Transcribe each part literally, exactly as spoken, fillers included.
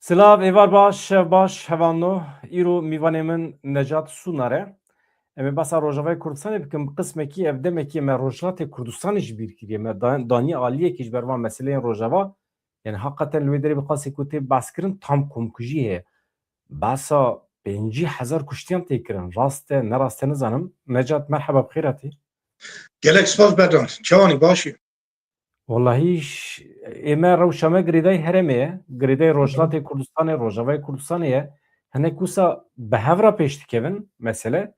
Silav, êvar baş, şev baş, hevalno. Îro mîvanê min Necat Sunar e. Em ê behsa Rojavayê Kurdistanê bikin, bi qismekî ev demekî me Rojhilatê Kurdistanê ji bîr kiriye. Me da-, danî aliyekî ji ber van meseleyên Rojava. Yani heqeten li wê derê bi qasê ku tê behs kirin tam komkujî heye. Behsa pêncî hezar kuştiyan tê kirin. Rast e, ne rast e nizanim. Necat, merheba, bi xêr hatî. Gelek spas Bedran. Çawanî, başî? Wellahî ş-, ê me rewşa me girêdayî herêmê ye. Girêdayî Rojhilatê Kurdistanê, Rojavayê Kurdistanê ye. Hinek wisa bi hev re pêş dikevin mesele.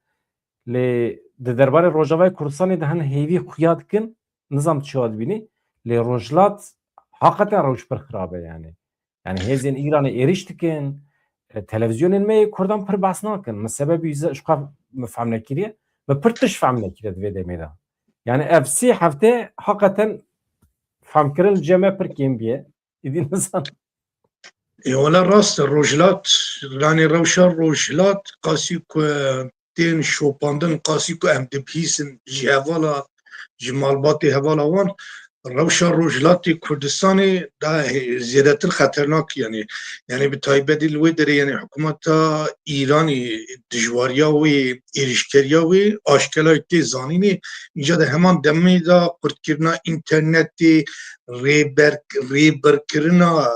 Lê di derbarê Rojavayê Kurdistanê de hin hêvî xuya dikin, nizam çawa dibînî. Lê Rojhilat heqeten rewş pir xirab e yani. Yani hêzên Îranê êrîş dikin, e, televîzyonên me yê Kurdan pir behs nakin. Min sebebî ze-, ji xwe min fehm nekiriye. Min pir tişt fehm nekiriye di vê demê de. Yani ev sê hefte heqeten fehmkirin li cem me pir kêm bûye. Îdî nizanim. Ê, wele rast e, Rojhilat, yani rewşa Rojhilat qasî ku tên şopandin, qasî ku em dibihîsin ji hevala, ji malbatê hevala wan, rewşa Rojhilatê Kurdistanê daha hê-, zêdetir xeternak, yani, yani bi taybetî li wê derê, yani hikûmeta Îranê dijwariya wê, êrîşkeriya wê aşkera tê zanînê, îca de heman demê de qurtkirina înternetê, rêber-, rêberkirina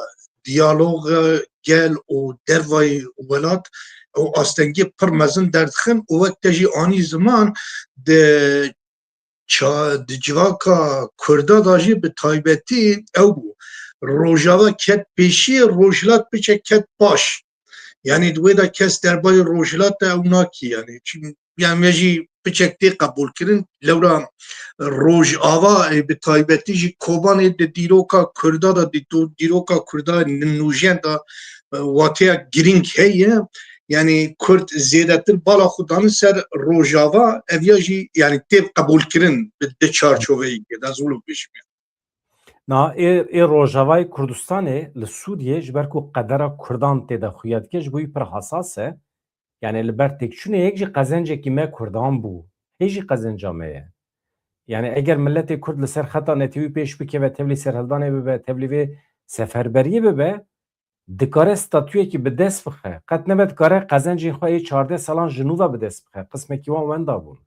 diyaloga gel û dervayî welat û astengî pir mezin derdixin û wek te jî anî ziman di ça-, di civaka Kurda da jî bi taybetî ew bû. Rojava ket pêşî, Rojhilat piçek ket paş. Yani di wê de kes derbarê Rojhilat de ew nakî yani. Çim-, yani me jî piçek tê qebûlkirin. Lewra Rojava, e, bi taybetî jî Kobanê di dîroka Kurda de, di do-, dîroka Kurda nûjen de, e, wateya girîng heye. Yani Kurd zêdetir bala xwe dane ser Rojava, ev ya jî yani tê qebûlkirin bi, di çarçoveyê de, ez wilo bêjim. Na, ê, ê Rojavayê Kurdistanê li Sûriyê ji ber ku qedera Kurdan tê de xuya dike, ji bo wî pir hesas e. Yani li ber têkçûnê yek jî qezencekî me Kurdan bû. Hê jî qezenca me ye. Yani eger miletê Kurd li ser xeta netewî pêş bikeve, tevlî serhildanê bibe, tevlî vê seferberiyê bibe, dikare statuyekî bi dest bixe. Qet nebe dikare qezencên xwe yê çardeh salan ji nû ve bi dest bixe. Qismekî wan wenda bûn.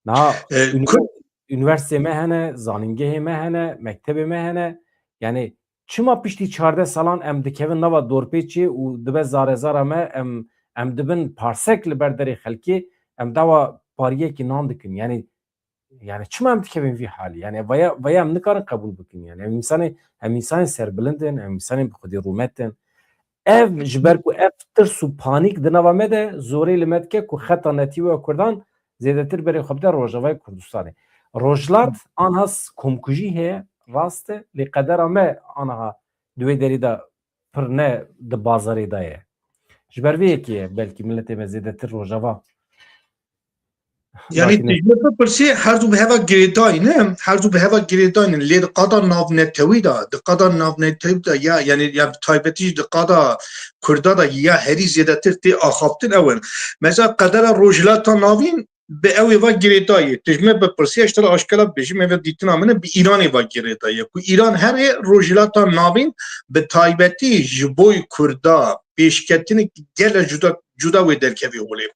Niha E, ünivers-, Kurd ünîversitê me hene, zanîngehê me hene, mektebê me hene. Yani çima piştî çardeh salan em dikevin nava dorpêçê û dibe zarezara me, em, em dibin parsek li ber derê xelkê, em dawa pariyekî nan dikin. Yani, yani çima em dikevin vî halî? Yani vaya, vaya em nikarin qebûl bikin. Yani em însanê, em însanên serbilind in, em însanên bi xwedî rûmet in. Ev, ji ber ku ev tirs û panîk di nava me de zorê li me dike ku xeta netewî ya Kurdan zêdetir berê xwe bide Rojavayê Kurdistanê. Rojhilat anha s-, komkujî heye, rast e, lê qedera me aniha di wê derî de pir ne di bazarê de ye. Ji ber vê yekê ye belkî miletê me zêdetir Rojava Yani Lakin tu ji min bipirsî, her du bi heva girêdayî ne? Her du bi heva girêdayî ne. Lê di qada navnetewî de, di qada navnetewî de ya, yani ya bi taybetî jî di qada Kurda de ya herî zêdetir tê axaftin ew in. Mesela qedera Rojhilata Navîn bi ew ê va girêdayî. Tu ji min bipirsî, ez ji te re aşkera bibêjim, ev dîtina min e, bi Îranê va girêdayî. Ku Îran herê Rojhilata Navîn bi taybetî ji bo Kurda pêşketinek gele cuda cuda wê derkevê holê.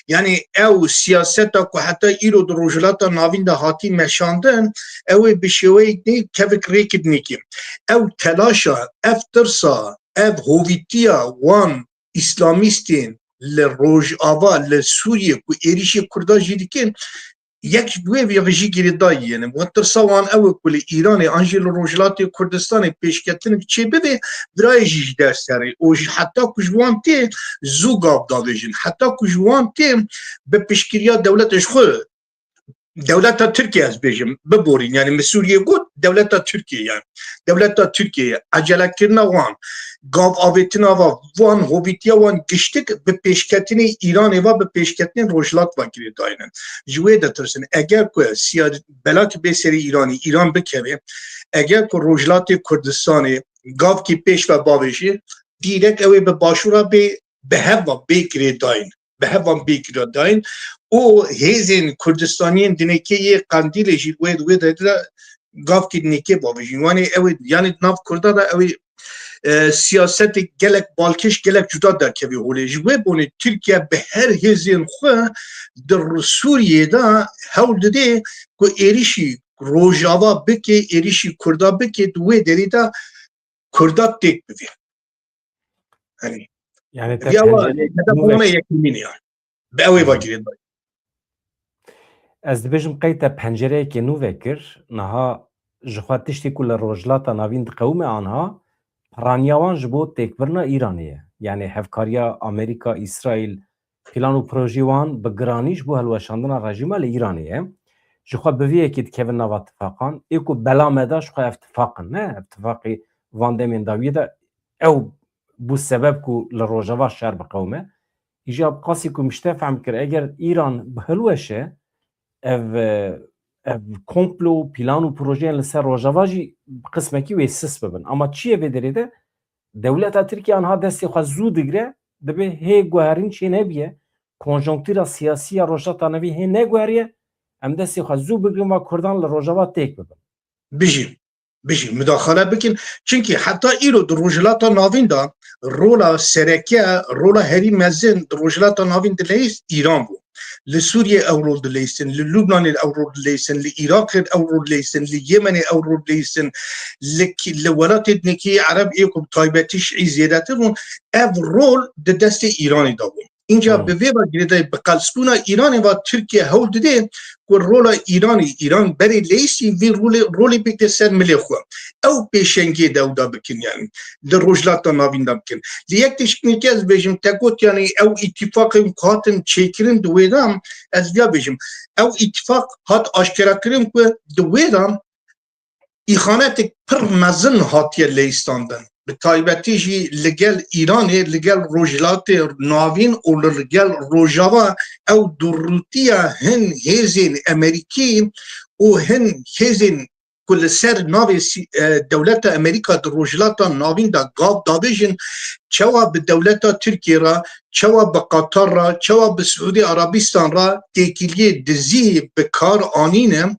Yani ew siyaseta ku heta îro di Rojhilata Navîn de hatî meşandin, ew ê bi şêweyek nê kevik rêkid nêkî. Ew telaşa, ev tirsa, ev hovîtiya wan îslamîstên li Rojava, li Sûriyê ku êrîşê Kurda jî dikin, yek ji wê vê jî girêdayî ye. Wan tirsa wan ew e ku li Îranê an jî li Rojhilatê Kurdistanê pêşketinek çê bibe, virayê jî ji derserê. Û jî heta ku ji wan tê zû gav davêjin. Heta ku ji wan tê bi piştgiriya dewleta ji xwe, dewleta Tirkiye ez bêjim, biborîn. Yani min Sûriyê got, dewleta Tirkiye yani. Dewleta Tirkiye, ecelekirina wan, gav avêtina va, van hovîtiya wan giştik bi pêşketinê Îranê va, bi pêşketinê Rojhilat va girêdayî ne. Ji wê ditirsin. Eger ku siya-, belakî bê serê Îranî, Îran bikeve, eger ku Rojhilatê Kurdistanê gavkî pêş ve bavêjî, dîrek ew ê bi başûra bê, bi hev va bê girêdayîn. Bi hev van bê girêdayîn. Û hêzên Kurdistaniyên dinêkê yê Qendîlê jî wê, wê de, de gavkî dinêkê bavêjîn. Wanê ew ê, yani nav Kurda da ew ê e, siyasetê gelek balkêş, gelek cuda derkevî holê. Ji wê bonê Tirkiye bi her hêzên xwe di Sûriyê de hewl dide ku êrîşî Rojava bike, êrîşî Kurda bike, di wê derê de Kurda têk bivî. Hani, Yani te ya wa, pencereyek ya da nû bana vek- yekînî yani. Be ew ê vagirê. Ez dibêjim qey te pencereyekê nû vekir, niha ji xwe tiştê ku li Rojhilata Navîn diqewime anha, piraniya wan ji bo têkbirina Îranê ye. Yani hevkariya Amerîka, Îsraîl, plan û projeyê wan bi giranî ji bo hilweşandina rejîma li Îranê ye. Ji xwe bi vê yekê dikevin nava tifaqan, ê ku bela me da ji xwe ev tifaq in, ne? Ev tifaqê van demên dawiyê de ew bû sebeb ku li Rojava şer biqewime. Îja bi qasî ku min ji te fehm kir, eger Îran bihilweşe, ev, ev komplo, plan û projeyên li ser Rojava jî bi qismekî wê sis bibin. Ama çi ye vê derê de? Dewleta Tirkiye anha destê xwe zû digire, dibe hê guherîn çê nebiye, konjonktîra siyasî ya Rojhilata Navîn hê neguheriye, em destê xwe zû bigirin va Kurdan li Rojava têk bibin. Bijî, bijî, mudaxale bikin. Çimkî heta îro di Rojhilata Navîn de rola sereke, rola herî mezin di Rojhilata Navîn dileyîst Îran bû. Li Sûriyê ew rol dileyîstin, li Lubnanê ew rol dileyîstin, li Iraqê ew rol dileyîstin, li Yemenê ew rol dileyîstin, li ki-, li welatê dinekî Ereb ê ku bi taybetî Şîî zêdetir bûn, ev rol di destê Îranê de bû. Înca Hmm. bi vê ve girêdayî bi qelsbûna Îranê ve Tirkiye hewl dide ku rola Îranê, Îran berê leyîsî vî rolê, rolê bigre ser milê xwe. Ew pêşengiyê dewda bikin yani. Li Rojhilata Navîn de bikin. Li yek tiştînekê ez bêjim, te got yani ew îtîfaqên ku hatin çêkirin di wê de, ez viya bêjim. Ew îtîfaq hat aşkerakirin ku di wê de îxanetek pir mezin hatiye leyîstandin. Bi taybetî jî li gel Îranê, li gel Rojhilatê Navîn û li gel Rojava ew dûrrûtiya hin hêzên Amerîkî û hin hêzên ku li ser navê sî-, e, dewleta Amerîka di Rojhilata Navîn de gav dabêjin, çawa bi dewleta Tirkiyê re, çawa bi Qatar re, çawa bi Siûdî Arabistan re têkiliyê dizî bi kar anîne,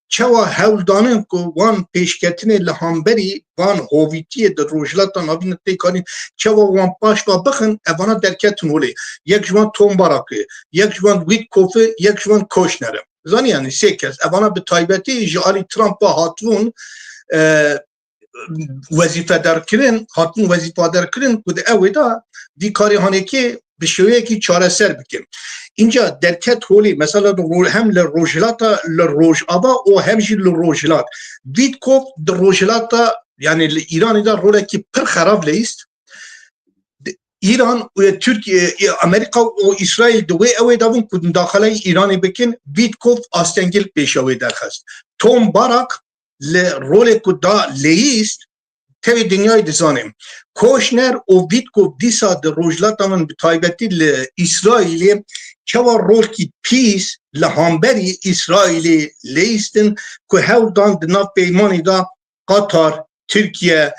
çawa hewl dane ku wan pêşketinê li hemberî van hovîtiyê di Rojhilata Navîn de têk anîn, çawa wan paş ve bixin, evana derketin holê. Yek ji wan Tom Barak e, yek ji wan Witkoff e, yek ji wan Kushner e. Zanî yani sê kes. Evana bi taybetî ji alî Trump ve hatibûn, e, wezîfedar kirin, hatin wezîfedar kirin ku di ew ê de vî karê hanekê bi şêweyekî çareser bikin. Înca derket holê, mesela li ro-, hem li Rojhilata, li Rojava û hem jî li Rojhilat. Witkoff di Rojhilata, yani li Îranê de rolekî pir xerab leyîst. Îran û Tirkiye, Amerîka û Îsraîl di wê ew ê de bûn ku mudaxaleyê Îranê bikin, Witkoff astengil pêşa wê derxist. Tom Barak li rolê ku da leyîst, tevî dinyayê dizane. Kushner û Witkoff dîsa di Rojhilata Navîn, bi taybetî li Îsraîlê, çawa rolkî pîs li hemberî Îsraîlê leyîstin ku hewl dan di nav peymanê de Qatar, Tirkiye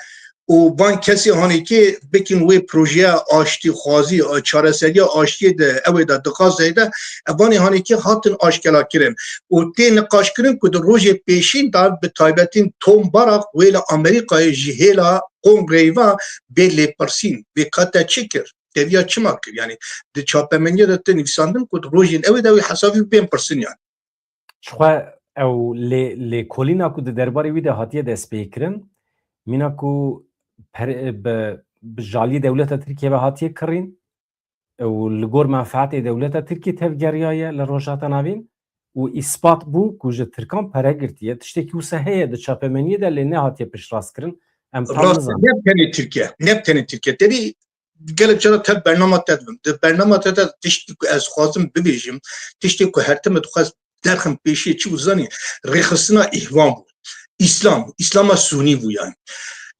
û van kesê hanekê bikin wê projeya aştîxwazî, çareseriya aştiyê de ew ê de di Gazeyê de, evanê hanekê hatin aşkera kirin û tê niqaş kirin ku di rojê pêşîn de bi taybetîn Tom Barak wê li Amerîkayê ji hêla kongreyê ve bê lêpirsîn, bê ka te çi kir? Te viya çima kir? Yani di çapemeniyê de tê nivîsandin ku di rojên ew ê de wê hesabî bên pirsîn yani. Ji xwe ew lê, lêkolîna ku di derbarê wî de hatiye destpêkirin, mîna ku per-, bi, bi jaliyê dewleta Tirkiyê ve hatiye kirîn û li gor menfaetê dewleta Tirkiyê tevgeriyaye li Rojhilata Navîn û îspat bû ku ji Tirkan pere girtiye. Tiştekî wisa heye di çapemeniyê de lê nehatiye piştrastkirin. Em tam Rast, nizanin. Ne bi tenê Tirkiye, ne bi tenê Tirkiye. Tevî gelek cara tev bernama te dibim. Di bernama te de tiştê ku ez dixwazim bibêjim, tiştê ku her tim dixwaz derxim pêşiyê çi bû zanî, rêxistina îhwan bû. Îslam, Îslama Sûnî bû yani.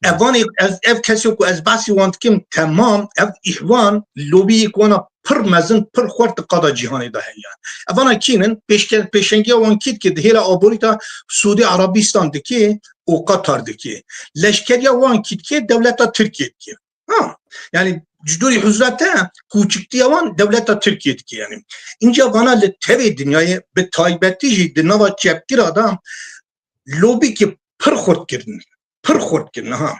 Evanê, ez, ev kesê ku ez behsî wan dikim, temam, ev îhwan lobiyê ku wana pir mezin, pir xurt di qada cîhanê de heye yani. Evana kînin, pêşke-, pêşengiya wan kî dike, di hêla aborî de Sûdî Arabistan dike û Qatar dike. Leşkeriya wan kî dike, dewleta Tirkiye dike. Ha, yani ji dorî huzura te kûçiktiya wan dewleta Tirkiye dike yani. Înca vana li tevê dinyayê bi taybetî jî di nava çepgira de lobîkî pir xurt kirin. Pir xurt kirin ha.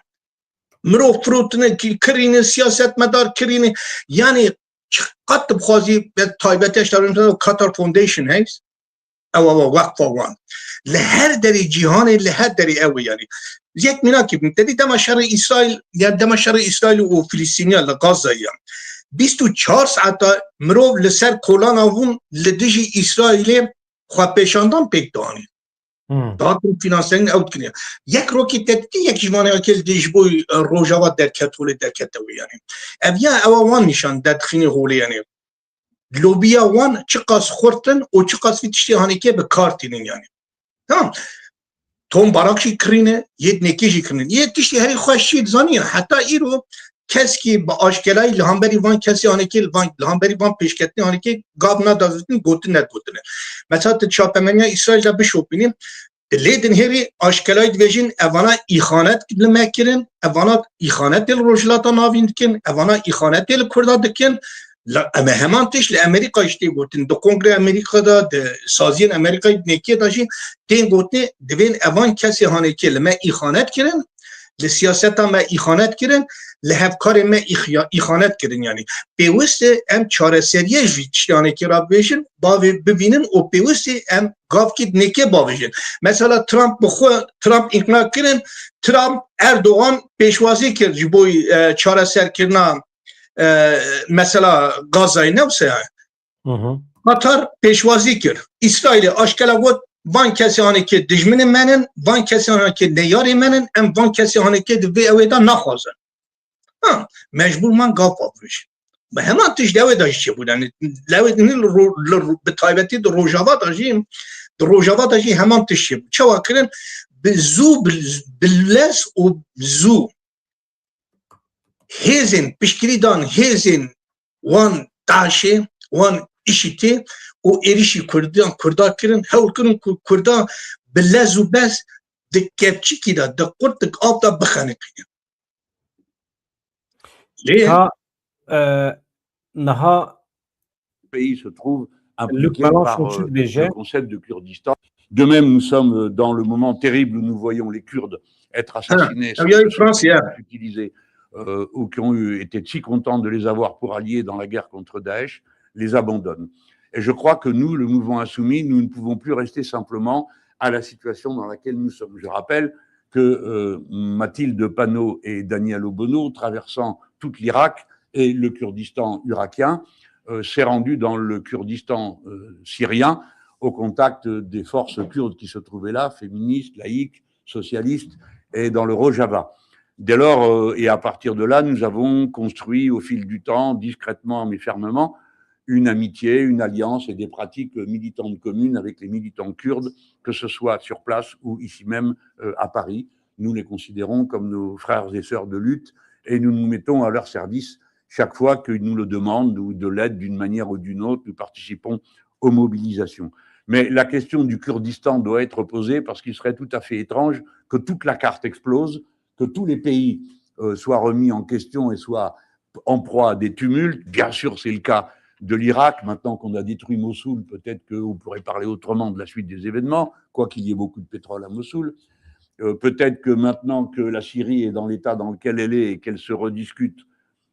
Mirov firotine, ki-, kirîne, siyasetmedar kirîne. Yani çiqat dixwazî, be taybet eşta Qatar Foundation heys. Ew, ew, weqfa wan. Li her derê cîhanê, li her derê ew e yani. Yek mînakê bim, te dî dema şerê Îsraîl, ya dema şerê Îsraîl û Filistîniya li Gaza ya. Bîst û çar saeta mirov li ser kolana vûn li dijî Îsraîlê xwepêşandan pêk dianî. Hmm. Dihatin finanserin ew dikiriye. Yek rokê te dîtî, yek ji van heke li dê ji bo, e, Rojava derket holê derkete wê yani. Ev ya ewa wan nîşan derdixînê holê yani. Lobiya wan çiqas xurt in û çiqas vî tiştê hanekê bi kar tînin yani. Tamam. Tom Barak jî kirîne, yê dinekê jî kirîne. Yê tiştê herî xweş jî dizanî, heta îro keskî bi aşkelayî li hemberî van kesê hanekê, li van, li hemberî van pêşketinê hanekê gav neda gotin, gotin nedgotine. Mesela tu çapemeniya Îsraîl de bişopînî, di lê dinhêrî aşkelayî dibêjin, evana îxanet li me kirin, evana îxanetê li Rojhilata Navîn dikin, evana îxanetê li Kurda dikin. La, em heman tişt li Amerîka jî tê gotin. Di Kongrê Amerîka de, di saziyên Amerîkayê dinekê de jî tên gotinê, divên evan kesê hanekê li me îxanet kirin, li siyaseta me îxanet kirin, li hevkarê me îxya-, îxanet kirin. Yani pêwist e em çareseriyê ji vî tiştê hanekê re bibêjin, bavê bibînin û pêwist e em gavkî dinekê bavêjin. Mesela Trump bi xwe, Trump îqna kirin, Trump Erdogan pêşwazî kir ji bo, e, çareserkirina, e, mesela Gazayê, ne wisa ye? Hı hı. Qatar pêşwazî kir. Îsraîlê aşkera got, van kesê hanekê dijminê me nin, van kesê hanekê neyarê me nin, em van kesê hanekê di vê ewê de naxwazin. Ha, mecbûr man gav paqij. Bi heman tişt di ewê de jî çêbû. Yani, lewê din li ro-, li ro-, bi taybetî di Rojava de jî, di Rojava de jî heman tişt çêbû. Çawa kirin? Bi zû, bi, bi lez û zû hêzên piştgirî dan, hêzên wan DAIŞê, wan IŞÎDê û êrîşî Kurdan, Kurda kirin, hewl kirin ku Kurda bi lez û bez di kevçikî de, di qurtik av de bixeniqînin. Lê Ka, e, niha pays se trouve Luc impliqué Mélenchon par, euh, le concept de Kurdistan. De même, nous sommes dans le moment terrible où nous voyons les Kurdes être assassinés, ew ya Fransî ya. Utilisés, euh, ou qui ont eu, été si contents de les avoir pour alliés dans la guerre contre Daesh, les abandonnent. Et je crois que nous, le mouvement Insoumis, nous ne pouvons plus rester simplement à la situation dans laquelle nous sommes. Je rappelle que, euh, Mathilde Panot et Daniel Obono, traversant tout l'Irak et le Kurdistan irakien, euh, s'est rendu dans le Kurdistan, euh, syrien, au contact des forces kurdes qui se trouvaient là, féministes, laïques, socialistes, et dans le Rojava. Dès lors, euh, et à partir de là, nous avons construit au fil du temps, discrètement mais fermement, une amitié, une alliance et des pratiques militantes communes avec les militants kurdes, que ce soit sur place ou ici même, euh, à Paris. Nous les considérons comme nos frères et sœurs de lutte et nous nous mettons à leur service chaque fois qu'ils nous le demandent ou de l'aide d'une manière ou d'une autre. Nous participons aux mobilisations. Mais la question du Kurdistan doit être posée parce qu'il serait tout à fait étrange que toute la carte explose, que tous les pays, euh, soient remis en question et soient en proie à des tumultes. Bien sûr, c'est le cas de l'Irak. Maintenant qu'on a détruit Mossoul, peut-être qu'on pourrait parler autrement de la suite des événements, quoiqu'il y ait beaucoup de pétrole à Mossoul. Euh, peut-être que maintenant que la Syrie est dans l'état dans lequel elle est et qu'elle se rediscute,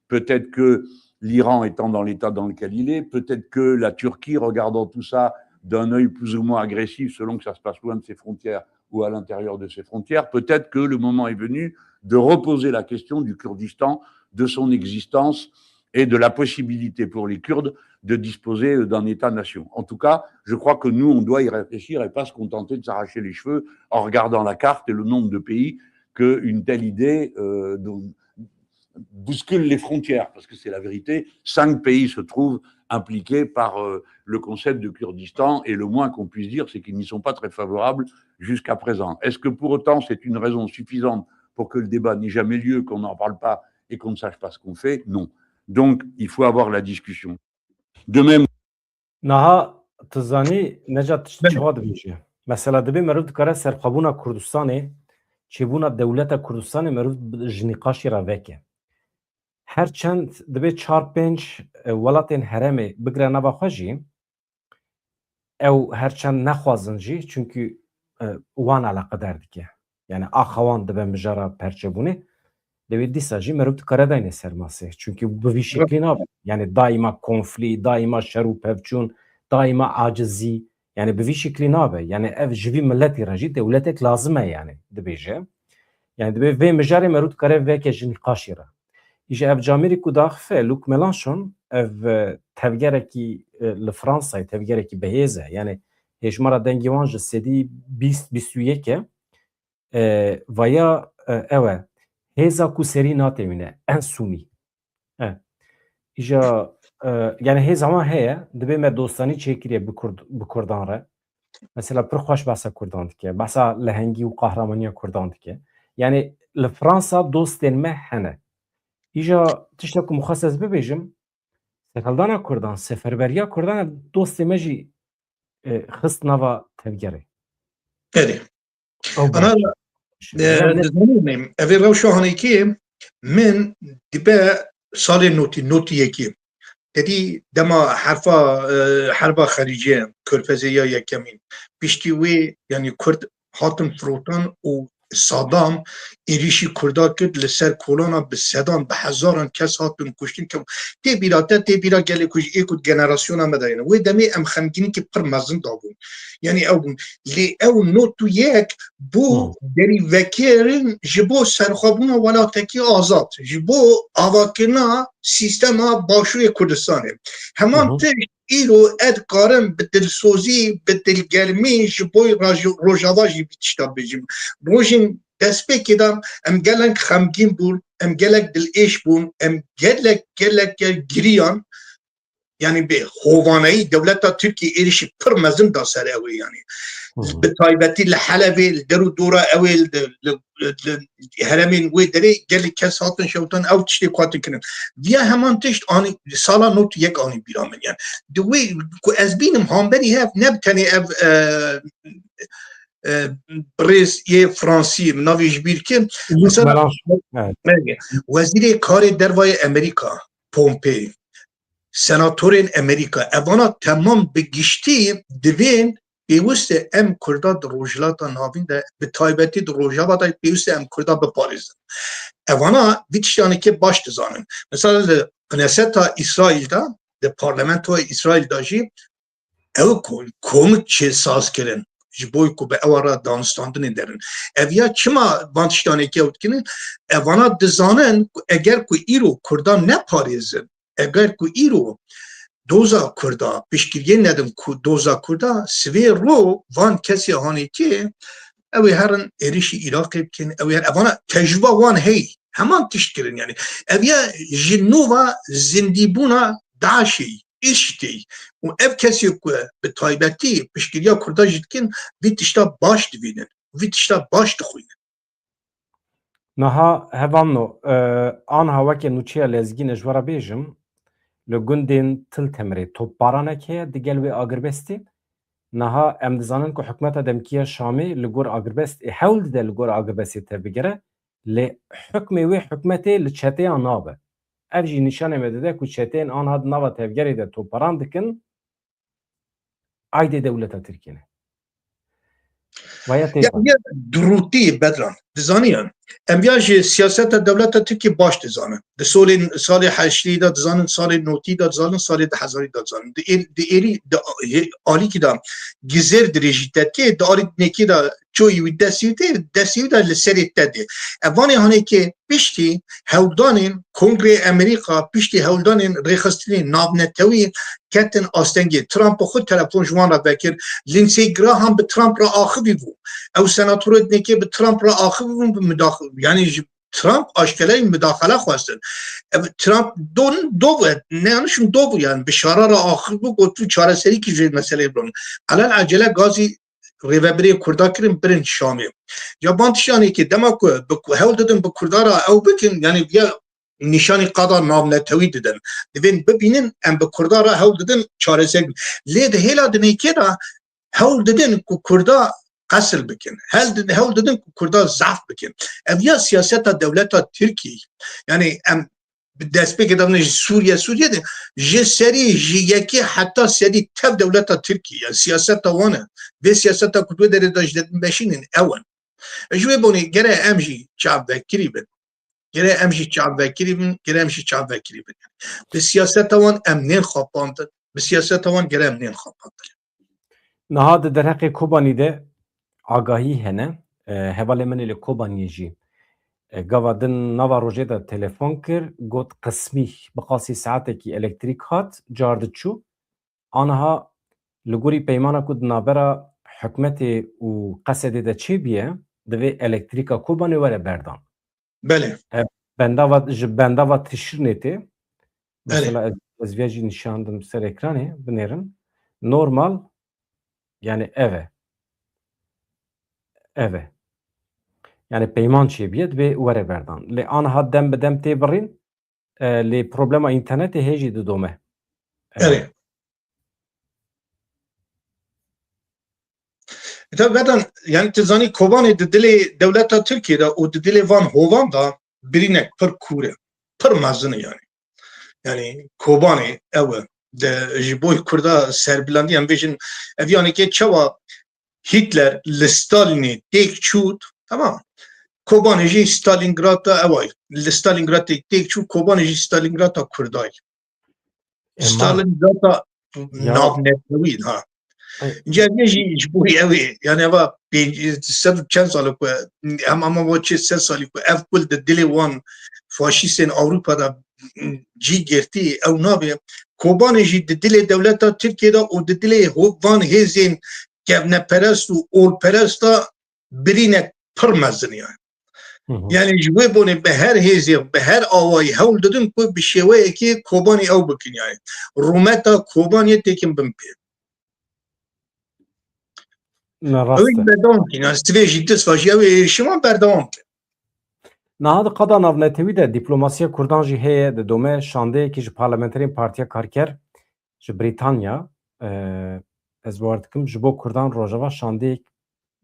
peut-être que l'Iran étant dans l'état dans lequel il est, peut-être que la Turquie, regardant tout ça d'un œil plus ou moins agressif, selon que ça se passe loin de ses frontières ou à l'intérieur de ses frontières, peut-être que le moment est venu de reposer la question du Kurdistan, de son existence et de la possibilité pour les Kurdes de disposer d'un État-nation. En tout cas, je crois que nous, on doit y réfléchir et pas se contenter de s'arracher les cheveux en regardant la carte et le nombre de pays qu'une telle idée, euh, dont, bouscule les frontières, parce que c'est la vérité, cinq pays se trouvent impliqués par, euh, le concept de Kurdistan, et le moins qu'on puisse dire, c'est qu'ils n'y sont pas très favorables jusqu'à présent. Est-ce que pour autant c'est une raison suffisante pour que le débat n'ait jamais lieu, qu'on n'en parle pas et qu'on ne sache pas ce qu'on fait ? Non. Donc, il faut avoir la discussion. De même, Niha tu zanî, Necat, tişt çawa dibêje? Mesela, dibê meriv dikare serxwebûna Kurdistanê, çêbûna dewleta Kurdistanê meriv bi-, ji nîqaşê re veke. Her çend dibê çar pênc, e, welatên herêmê bigire nava xwe jî, ew her çend nexwazin jî, çunkî, e, wan eleqedar dike. Yani axa wan dibe mijara perçebûnê. Lê wê dîsa jî meriv dikare dayne ser masê. Çunkî bi vî şeklî nabe. Yani daîma konflî, daîma şer û pevçûn, daîma acizî. Yani bi vî şeklî nabe. Yani ev ji vî miletî re jî dewletek lazim e yani dibêje. Yani dibê vê mijarê meriv dikare veke ji nîqaşê re. Îja ev camêrî ku daxife Luc Mélenchon, ev, e, tevgerekî, e, li Fransayê, tevgerekî bihêz e. Yani hêjmara dengê wan ji sedî bîst, bîst û yek e. E, vaya, e, ew e. Hêza ku serî natewîne, en sûnî. E. Îja, e, yani hêza wan heye, dibê me dostanî çêkiriye bi Kurd, bi Kurdan re. Mesela pir xweş behsa Kurdan dike, behsa lehengî û qahramaniya Kurdan dike. Yani li Fransa dostên me hene. Îja tişta ku min xwest ez bibêjim, serhildana Kurdan, seferberiya Kurdan dostê me jî, e, xist nava tevgerê. Erê. Ew Ana, baş e, e, ne- dizanî, evê rewşa hanekê min dibe salê notî, notî yekê. Tedî dema herfa, e, herba xerîcê, Körfezê ya yekemîn. Piştî wê, yanî Kurd hatin firotan û Sadam êrîşî Kurda kir li ser kolana bi sedan, bi hezaran kes hatin kuştin. Ke-, tê bîra te, tê bîra gelê ku ji ê ku generasyona me de yene. Wê demê em xemgînîkî pir mezin dabûn. Yanî ew bûn. Lê ew not û yek bû Hmm. derîvekirin ji bo serxwebûna welatekî azad, ji bo avakirina sîstema Başûrê Kurdistanê. Heman Hı hı. tişt îro ez dikarim bi dilsozî, bi dilgermî ji bo Raj-, Rojava jî vî tişta bêjim. Rojên destpêkê de em gelek xemgîn bûn, em gelek dilêş bûn, em gelek, gelek, gelek giriyan. Yanî bi hovaneyî dewleta Tirkiyê êrişî pir mezin da ser ew ê yanî. Hı hı. Bi taybetî li Helebê, li der û dora ew ê, li, li, li heremên wê derê gelek kes hatin şewtan ew tiştê ku hatin kirin. Viya heman tişt anî, sala nod û yek anî bîra min yani. Di wê ku ez bînim hamberî hev ne bi tenê ev, e, e, birêz yê Fransî, min navê ji bîr kir. Luc Mesela, Mélenchon, evet. Wezîrê Karê Dervayê Amerîka, Pompeo, senatorên Amerîka, evana temam bi giştî divên pêwist e em Kurda di Rojhilata Navîn de, bi taybetî di Rojava de pêwist e em Kurda biparêzin. Evana vî tiştanekê baş dizanin. Mesela li Kneseta Îsraîl de, di parlamentoya Îsraîl de jî ew ko-, komik çê saz kirin ji bo ku bi ewa re danûstandinê derin. Ev ya çima van tiştanekê ew dikin? Evana dizanin ku eger ku îro Kurdan neparêzin, eger ku îro doza Kurda piştgiriyê nedin ku doza Kurda, sivê ro van kesê hanekê ew ê herin êrişî Iraqê bikin, ew ê her-, evana tecrûba wan hey. Heman tişt kirin yani. Ev ya ji nû ve zindîbûna DAIŞê, IŞİDê û ev kesê ku bi taybetî piştgiriya Kurda jî dikin, vî tişta baş dibînin, vî tişta baş dixwînin. Niha hevalno, e, anha weke nûçeya lezgîn ez ji we re bêjim, li gundên Til Temirê topbaranek heye digel wê agirbestê. Niha em dizanin ku hikûmeta demkî ya Şamê li gor agirbestê hewl dide li gor agirbestê tevbigere, lê hikmê wê hikûmetê li çeteyan nabe. Ev jî nîşanê me dide ku çeteyên anha di nava tevgerê de topbaran dikin, aydê dewleta Tirkiyê ne. Vaya tê Ya, ya durûtî Bedran, dizaniyan. Em ya ji siyaseta dewleta Tirkiyê baş dizanin. Di solên, salê heştî de dizanin, salê notî de dizanin, salê du hezarî de dizanin. Di êr-, di êrî, di hê-, alîkî de gizêr dirêjî te dikê, di alî dinêkî de çoyî wî destî wî tê, destî wî de li serê te dê. Ev vanê hanekê piştî hewldanên Kongreyê Amerîka, piştî hewldanên rêxistinên navnetewî ketin astengê. Trump xwe telefon ji wan re vekir. Lindsey Graham bi Trump re axivî bû. Ew senatorê dinêkê bi Trump re axivî bûn, bi mudax-, yani ji Trump aşkere mudaxele xwestin. Ev Trump don, dov e, ne yanlışım dov yani bi şara re axivî bû, got tu çareserî ki ji meseleyê birin. Alel acele gazî rêvebirê Kurda kirin birin Şamê. Ya van tiştanê ki dema ku bi ku-, hewl didin bi Kurda re ew bikin, yani ya nîşanî qada navnetewî didin. Divên bibînin em bi Kurda re hewl didin çareser bin. Lê di hêla dinêkê de hewl didin ku Kurda qesr bikin. Hewl didin, hewl didin ku Kurda zaf bikin. Ev ya siyaseta dewleta Tirkiyê. Yani em bi destpêkê de bine ji Sûriye, Sûriye de ji serî ji yekê heta sedî tev dewleta Tirkiyê. Yani siyaseta wan e. Vê siyaseta ku di wê derê de ji derdin meşînin ew in. Ji wê bonê gere em jî çavdekirî bin. Gere em jî çavvekirî bin, gere em jî çavvekirî bin. Bi siyaseta wan em nên xapandin. Bi siyaseta wan gere em nên xapandin. Niha di derheqê Kobanî de agahî hene. E, hevalê min ê li Kobaniyê jî, e, gava din nava rojê de telefon kir, got qismî bi qasî saetekî elektrîk hat, car diçû. Aniha li gorî peymana ku di navbera hikûmetê û Qesedê de çêbûye, divê elektrîka Kobanê were berdan. Belê. E, bendava, ji bendava Tişrînê tê. Belê. Mesela ez, ez vê jî nîşandim ser ekranê, binêrin. Normal, yani ev e. Ev e. Yani peyman çêbûye, divê were berdan. Lê aniha dem bi dem tê birîn, e, lê problema înternetê hê jî didome. E, Erê. E, tabi Vedan, yani tu zanî Kobanê di dilê dewleta Tirkiyê de û di dilê van hovan de birînek pir kûr e. Pir mezin e yani. Yani Kobanê ew e. De, ji bo Kurda serbilandî em bêjin, ev yani ke çawa Hitler li Stalinê têk çût, tamam. Kobanê jî Stalingrad da ew ay. Li Stalingradê têk çû, Kobanê jî Stalingrad da Kurday. E, ma- Stalingrad da Ya- navnetewî ha. Ay. Cevê jî ji bo ew ê, yani eva pênc sed û çend sal ku em ama bo çi sed salî ku ev kul di dilê wan faşîstên Ewropa da cî girtî ew nabê. Kobanê jî di dilê dewleta Tirkiye de û di dilê ho-, van hêzên kevneperest û olperest de birînek pir mezin e. Hı hı. Yani ji wê bonê bi her hêzê, bi her awayî hewl didin ku bi şêweyekê Kobanê ew bikin yani. Rûmeta Kobanê têkin bin pê. Ne Ew rast ê e. berdewam bikin. Yani sivê jî dest va jî ew ê êrişiman berdewam bikin. Niha di qada navnetewî de diplomasiya Kurdan jî heye, didome şandeyekî ji parlamenterên Partiya Karker ji Brîtanya, e, ez bawer dikim ji bo Kurdan Rojava şandeyek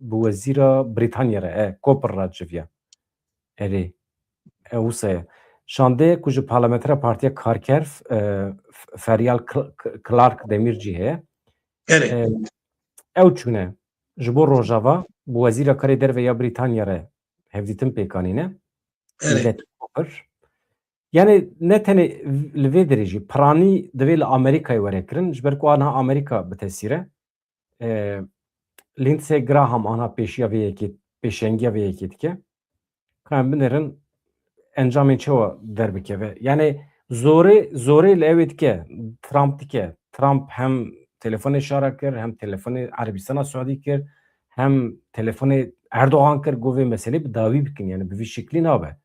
bi wezîra Brîtanya re, e, Cooper re civiya. Erê, e, wisa ye. Şandeyek ku ji parlamentera Partiya Karker, e, F-, Feryal Cl-, Cl-, Clark Demîrcî heye. Erê. E, ew çûne ji bo Rojava bi wezîra karê derve ya Brîtanya re hevdîtin pêk anîne. Erê. Millet Cooper. Yani ne tenê li vê derê jî piranî divê li Amerîkayê were kirin, ji ber ku aniha Amerîka bi tesîr e. E, Lindsey Graham aniha pêşiya vê yekê, pêşengiya vê yekê dike. Ka em binêrin encamên çawa derbikeve. Yani zorê, zorê li ew ê dike, Trump dike. Trump hem telefonê Şara kir, hem telefonê Erebistana Siûdî kir, hem telefonê Erdogan kir, got vê meselê bi dawî bikin, yani bi vî şeklî nabe.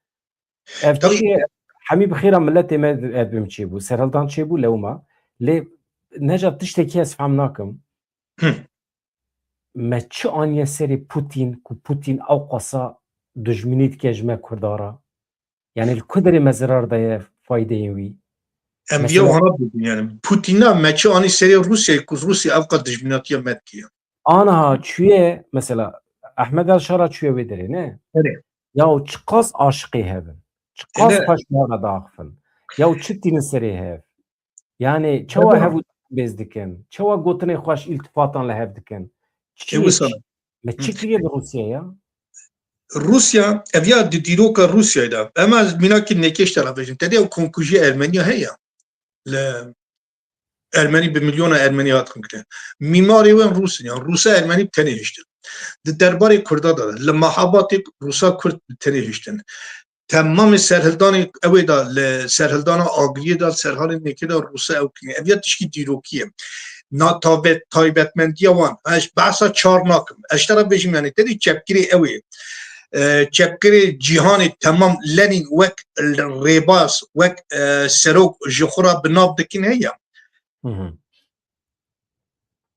Ev Tabii. çi ye? Hemî bi xêra milletê me ev bim çêbû, serhildan çêbû lewma. Lê neca tiştekî ez fehm nakim. Hı. Me çi aniye serê Putin, ku Putin ew qasa dijminî dike ji me Kurda re? Yani li ku derê me zirar daye faydeyên wî? Em Mesela- yew hana bibin yani. Putin na me çi anî serê Rûsyayê ku Rûsya ev qas dijminatiya me dikiye. Aniha çûye mesela Ehmed El Şara çûye wê derê ne? Erê. Ya û çiqas aşiqê hev in. Çiqas Ene- paşmara diaxifin. Ya û çi tînin serê hev? Yani çawa Tabii. hev û bêz dikin? Çawa gotinê xweş îltifatan li hev dikin? Çi E, ye wisa- çi? Me çi kiriye bi Rûsya ya? Rûsya, ev ya di dîroka Rûsyayê de. Em ez mînakî nêkêş te re bêjim. Te dê ew konkujiya Ermeniya heye. Li Ermenî bi milyona Ermenî hatin kirin. Mîmarê wan Rûs in. Yani Rûsa Ermenî bi tenê hiştin. Di derbarê Kurda de, li Mehabatê Rûsa Kurd bi tenê hiştin. Temamê serhildanê ew ê de li serhildana Agiriyê de, serhalê nêkê de Rûsa ew kirin. Ev ya tişkî dîrokî ye. Na taybet-, taybetmendiya wan. Ez behsa çar nakim. Ez te re bêjim yani te dî çepgirê ew ê. E, çepgirê cîhanê temam Lenîn wek rêbaz, wek, e, serok ji xwe re bi nav dikin heye. Hı hı.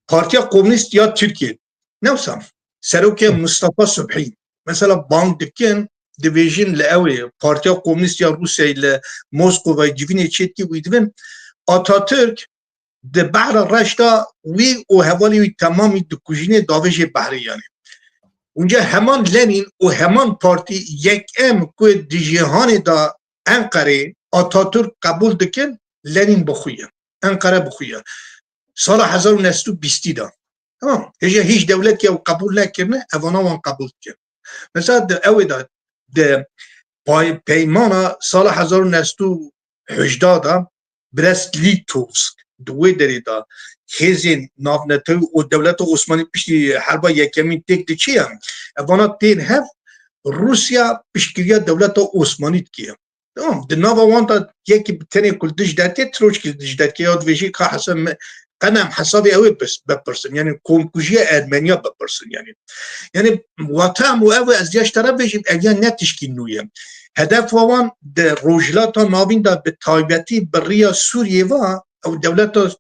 Partiya Komünîst ya Tirkiye. Ne wisa? Serokê Mustafa Subhî. Mesela bang dikin, dibêjin li ew ê Partiya Komünîst ya Rûsyayê li Moskova civînê çêdikî wî dibin. Atatürk di behra reş de wî û hevalê wî temamî dikujînê davêjê behrê yanî. Unca heman Lenîn û heman partî yekem ku di cîhanê de Enqerê Atatürk qebûl dikin, Lenîn bi xwe ye. Enqere bi xwe ye. Sala hezar û neh sed û bîstî de. Tamam. Hêja hîç dewletê ew qebûl nekirine, evana wan qebûl dikin. Mesela di ew ê de, di pay-, peymana sala hezar û neh sed û hejda de Brest-Litovsk, di wê derê de hêzên navnetewî û dewleta Osmanî piştî herba yekemîn têk diçiye, evana tên hev, Rûsya piştgiriya dewleta Osmanî dikiye. Tamam, di nava wan de yekî bi tenê ku li dij dertê, tirokî li dij dertê ya dibêjî ka hesab me, qenem hesabê ew ê bes-, bepirsin. Yani komkujiya Ermeniya bepirsin yani. Yani wata em û ev e, ez ya ji te re bêjim, ev ya ne tişkî nû ye. Hedef wa wan di Rojhilata Navîn de bi taybetî bi riya Sûriyê ve ew dewleta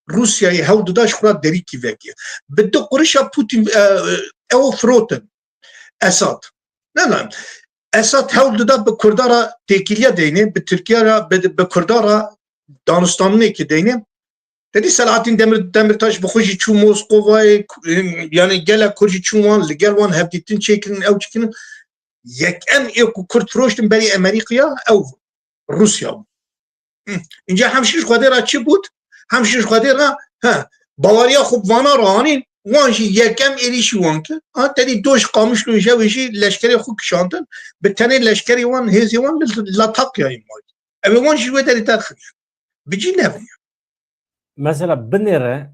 Rûsyayê hewl dida ji xwe re derîkî vekê. Bi du qurişa Putin, e, ew firotin. Esad. Ne lan. Esad hewl dida bi Kurda re têkiliya deynê, bi Tirkiye re, bi, bi Kurda re danistanêkê deynê. Te dî Selahattin Demir-, Demirtaş bi xwe jî çû Moskovayê, ku-, yani gelek Kurd jî çûn wan, li gel wan hevdîtin çêkirin, ew çêkirin. Yekem ê ku Kurd firoştin berî Amerîkaya, ew Rûsya bû. Hı. Înca hem jî ji Xwedê re çi bût, hem jî ji Xwedê re, he, baweriya xwe bi vana re anîn, wan jî yekem êrîşî wan kir. Ha, te dî doş Qamişlo jewê jî leşkerê xwe kişandin, bi tenê leşkerê wan, hêzê wan li Latakyayê mayî. Ew ê wan jî wê derê derxin. Bi cî nevin. Mesela binêre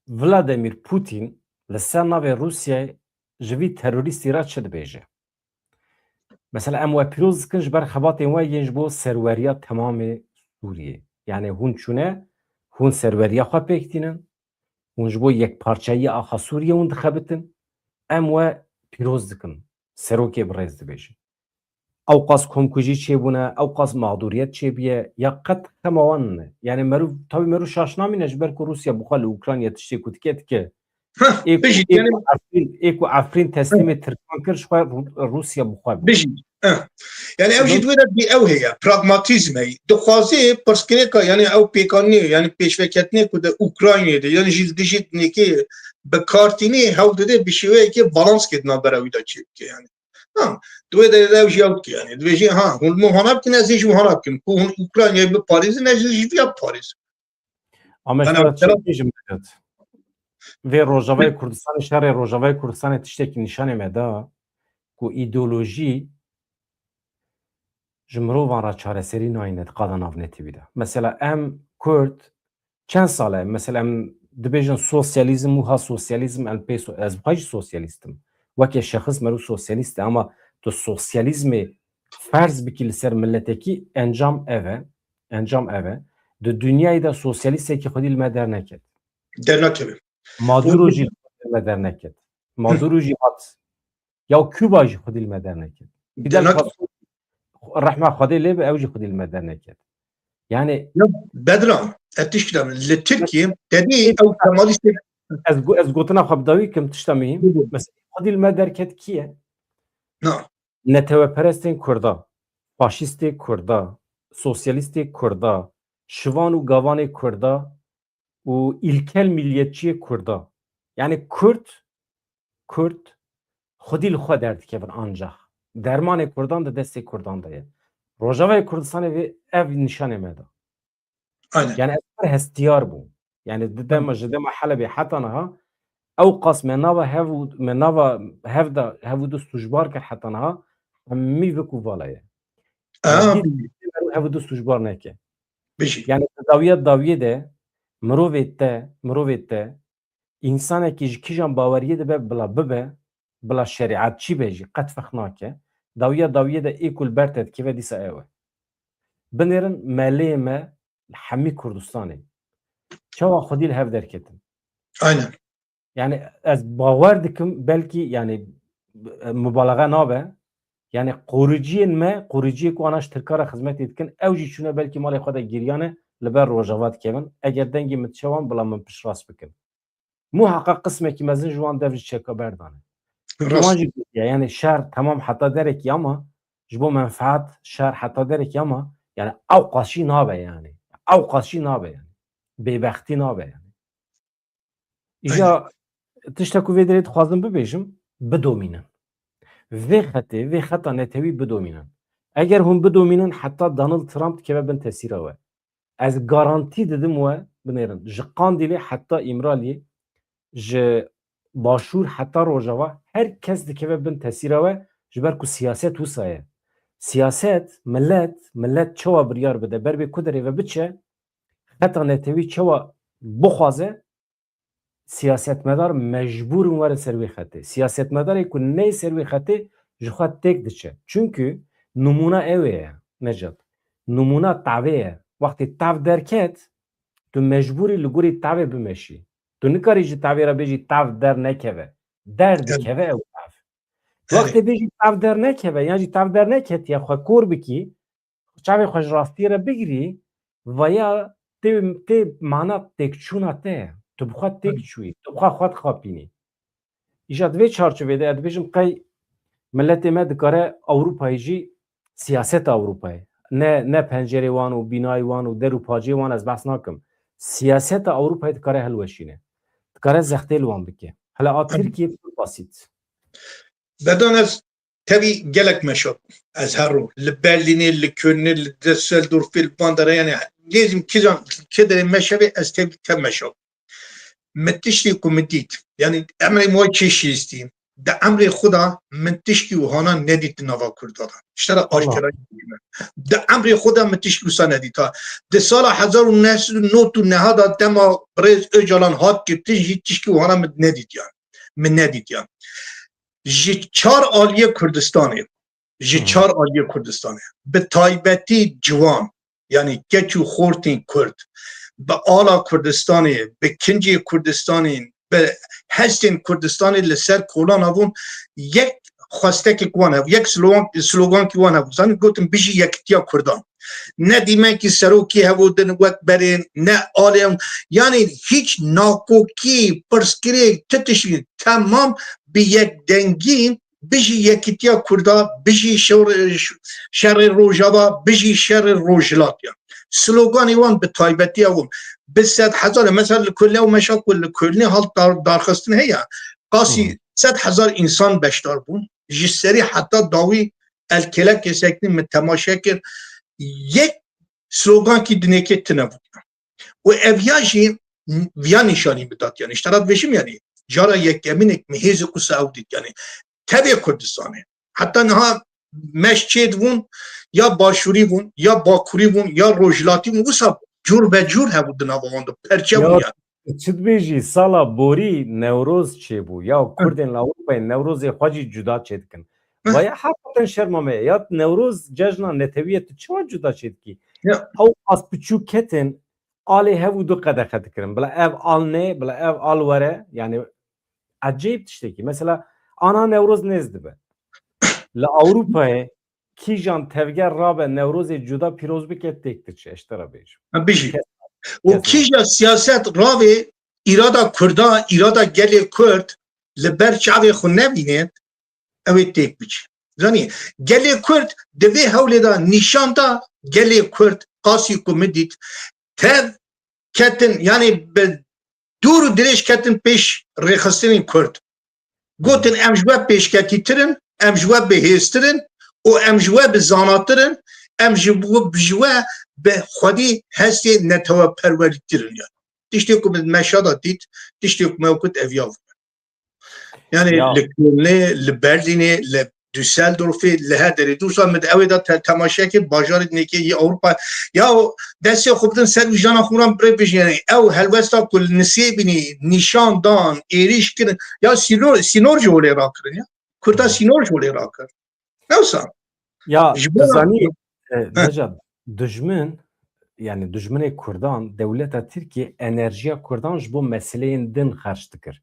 Vladimir Putin li ser navê Rûsyayê ji vî terorîstî re çi dibêje? Mesela em we pîroz dikin ji ber xebatên we yên ji bo serweriya temamê Sûriyê. Yani hûn çûne, hûn serweriya xwe pêk tînin, hûn ji bo yekparçeyiya axa Sûriyê hûn dixebitin, em we pîroz dikin, serokê bi rêz dibêjin. Ewqas komkujî çêbûne, ewqas mexdûriyet çêbûye, ya qet xema wan nîne. Yani meriv, tabii meriv şaş namîne ji ber ku Rûsya bi xwe li Ukrayna tiştê ku dike dike. Heh, Ê ku, bijî, ê yani ku Efrîn, ê ku Efrîn teslîmê Tirkan kir, ji xwe Rû-, Rûsya bi xwe bû. Bijî. Eh. Yani ew jî Hı. di wê de bî ew heye, pragmatîzm heye. Dixwazê pirsgirêka, yani ew pêkanînê, yani pêşveketinê ku di Ukraynayê de, yani jî li dijî dinêkê bi kar tînê, hewl dide bi şêweyekê balanskê di navbera wî de çêbike yani. Ha, di wê derê de ew jî ew dike yani. Dibêje, ha, hûn li min hana bikin, ez ê ji wan hana bikim. Ku hûn Ukraynayê biparêzin, ez ê ji viya biparêzim. Ama Ana, işte bêjim, Vedat. Vê Rojavayê Kurdistanê, şerê Rojavayê Kurdistanê tiştekî nîşanê me da ku îdeolojî ji mirovan re çareserî nayîne di qada navnetewî de. Mesela em Kurd çend sal e, mesela em dibêjin sosyalîzm û ha sosyalîzm, em pê so-, ez bi xwe jî sosyalîst im. Weke şexis meriv sosyalîst e, ama tu sosyalîzmê ferz bikî li ser miletekî, encam ev e. Encam ev e. Di dinyayê de sosyalîstekî xwedî li me derneket. Dernakeve. Maduro jî li me derneket. Maduro jî hat. Ya Cuba jî xwedî li me derneket. Fidel Castro, rehma Xwedê lê be, ew jî xwedî li me derneket. Yani Ya Bedran, ez tişkî de li Tirkiye, te dî ew Kemalîstê Ez go-, ez gotina xwe bi dawî kim, tişta muhîm. Bibû. Mesela xwedî li me derket kî ye? Na. Neteweperestên Kurda, faşîstê Kurda, sosyalîstê Kurda, şivan û gavanê Kurda û îlkel milliyetçiyê Kurda. Yani Kurd, Kurd xwedî li xwe derdikevin ancax. Dermanê Kurdan di destê Kurdan de ye. Rojavayê Kurdistanê vê ev nîşanê me da. Aynen. Yani ez pir hestiyar bûm. Yani di dema, ji dema Helebê heta niha ew qas me nava hev û, me nava hev de hev û du sûcbar kir heta niha, hemî vik û vala ye. Aa, Yani dî hev û du sûcbar neke. Bijî. Yani di dawiya dawiyê de mirovê te, mirovê te, însanekî ji kîjan baweriyê dibe bila bibe, bila şerîetçî be jî qet fex nake. Dawiya dawiyê de ê ku li ber te dikeve dîsa ew e. Binêrin meleyê me li hemî Kurdistanê. Çawa xwedî li hev derketin? Aynen. Yani ez bawer dikim belkî yani, e, mubalaxe nabe. Yani qoriciyên me, qoriciyê ku ana ji Tirka re xizmetê dikin, ew jî çûne belkî malê xwe de giriyane li ber Rojava dikevin. Eger dengê min diçe wan bila min piştrast bikin. Muheqeq qismekî mezin ji wan dev ji çeka berdane. Ji Rast. wan jî gotiye, yani şer temam heta derekî ama ji bo menfaat şer heta derekî ama yani ew qas jî nabe yani. Ew qas jî nabe yani. Bêbextî nabe yani. Îja tiştek ku vê derê dixwazim bibêjim, bidomînin. Vê xetê, vê xeta netewî bidomînin. Eger hûn bidomînin heta Donald Trump dikeve bin tesîra we. Ez garantî didim we, binêrin. Ji Qandîlê heta Îmraliyê, ji Başûr heta Rojava, her kes dikeve bin tesîra we, ji ber ku siyaset wisa ye. Siyaset, millet, millet çawa biryar bide, ber bê ku derê ve biçe, xeta netewî çawa bixwaze, siyasetmedar mecbûr in were ser wê xetê. Siyasetmedarê ku neyê ser wê xetê ji xwe têk diçe. Çunkî nimûna ew ê ye, Necat. Nimûna tavê ye. Wextê tav derket, tu mecbûr î li gorî tavê bimeşî. Tu nikarî ji tavê re bêjî tav dernekeve. Derdikeve ew tav. Wextê bêjî tav dernekeve, yan jî tav derneketiye, xwe kor bikî, çavê xwe ji rastiyê re bigirî, vaya tê, tê mana têkçûna te ye. Tu bi xwe têk çûyî, tu bi xwe xwe dixapînî. Îja di vê çarçovê de ez dibêjim qey miletê me dikare Ewropayê jî, siyaseta Ewropayê, ne, ne pencerê wan û bînayê wan û der û pacê wan ez behs nakim. Siyaseta Ewropayê dikare hilweşîne. Dikare zextê li wan bike. Hele a Tirkiyê pir basît. Bedan ez tevî gelek meşa bûm. Ez her rû li Berlînê, li Kölnê, li Düsseldorfê, li van dere, yani lêzim kijan kê derê meşevê ez tevî tev meşa bûm. Min tiştî ku min dît, yani emrê min wayî çê şêstî, di emrê xwe de min tiştî wihana nedît di nava Kurda de. Ji te re aşkera bêjim. Di emrê xwe de min tiştî wisa nedît. Ha, di sala hezar û neh sed û nod û neh de dema birêz Ocalan hat girtin jî tiştî wihana min nedîtiyan. Min nedîtiyan. Ji çar aliyê Kurdistanê, ji çar aliyê Kurdistanê, bi taybetî ciwan, yani keç û xortên Kurd, bi ala Kurdistanê, bi kincê Kurdistanê, bi hestên Kurdistanê li ser kolana bûn, yek xwestekek wan hebû, yek slogan, slogankî wan hebû. Zanî gotin, "Bijî yekitiya Kurdan." Ne dîmenkî serokî hebû din wek berên, ne alên, yani hîç nakokî, pirsgirêk, ti tiştî, temam bi yekdengî, "Bijî yekitiya Kurda, bijî şer-, şerê Rojava, bijî şerê Rojhilat" ya. Sloganê wan bi taybetî ew in. Bi sed hezar, mesela li Kölnê ew meşa ku li Kölnê halt dar-, darxistin heye. Qasî sed hezar însan beşdar bûn. Ji serî heta dawî el kêlekê seknî min temaşe kir. Yek slogankî dinêkê tune bû. Û ev ya jî viya nîşanî min dat, yani ji te re dibêjim, yani cara yekemînek min hêzê wisa ew dît, yani tevê Kurdistanê. Heta niha meş çêdibûn, ya başûrî bûn, ya bakurî bûn, ya rojhilatî bûn, wisa cûr be cûr hebû di nava wan de, perçe bûn yani. Çi dibêjî, sala borî Newroz çêbû, ya Kurdên li Ewropayê Newrozê xwe jî cuda çêdikin. Vaya heqeten şerma me ye. Ya Newroz cejna netewî ye, tu çawa cuda çêdikî? Ew qas piçûk ketin, alê hev û du qedexe dikirin. Bila ev al nê, bila ev al were. Yani ecêb tiştekî. Mesela ana Newroz nêz dibe. Li Ewropayê kîjan tevger rabe Newrozê cuda pîroz bike têk diçe, ez ji te re bêjim. Ha, bijî. Kes-, û kes kîja siyaset ravê îrada Kurda, îrada gelê Kurd li ber çavê xwe nebîne, ew ê têk biçe. Zanî, gelê Kurd di vê hewlê de nîşan da gelê Kurd qasî ku min dît, tev ketin, yani bi dûr û dirêj ketin pêş rêxistinên Kurd. Gotin, "Em ji we pêşketîtir in, em ji we bihêztir in û em ji we bi zanatir in, em ji, ji we bi xwedî hestê neteweperwerîtir in." Yani tiştê ku min meşa de dît, tiştê ku me kut ev ya bû. Yani li Kölnê, li Berlînê, li Düsseldorfê, li her derê. Dûsa min ew ê de te-, temaşe kir, bajarê dinêkê yê Ewropa. Ya destê xwe bidin ser wijana xwe ran birê bijî. Yani ew helwesta ku li Nisêbînî nîşan dan, êrîş kirin. Ya sînor, sînor ji holê rakirin ya. Kurda sînor ji holê rakir. Ne wisa. Ya, ji bo tu zanî, e, Necat, dijmin, yani dijminê Kurdan, dewleta Tirkiye enerjiya Kurdan ji bo meseleyên din xerc dikir.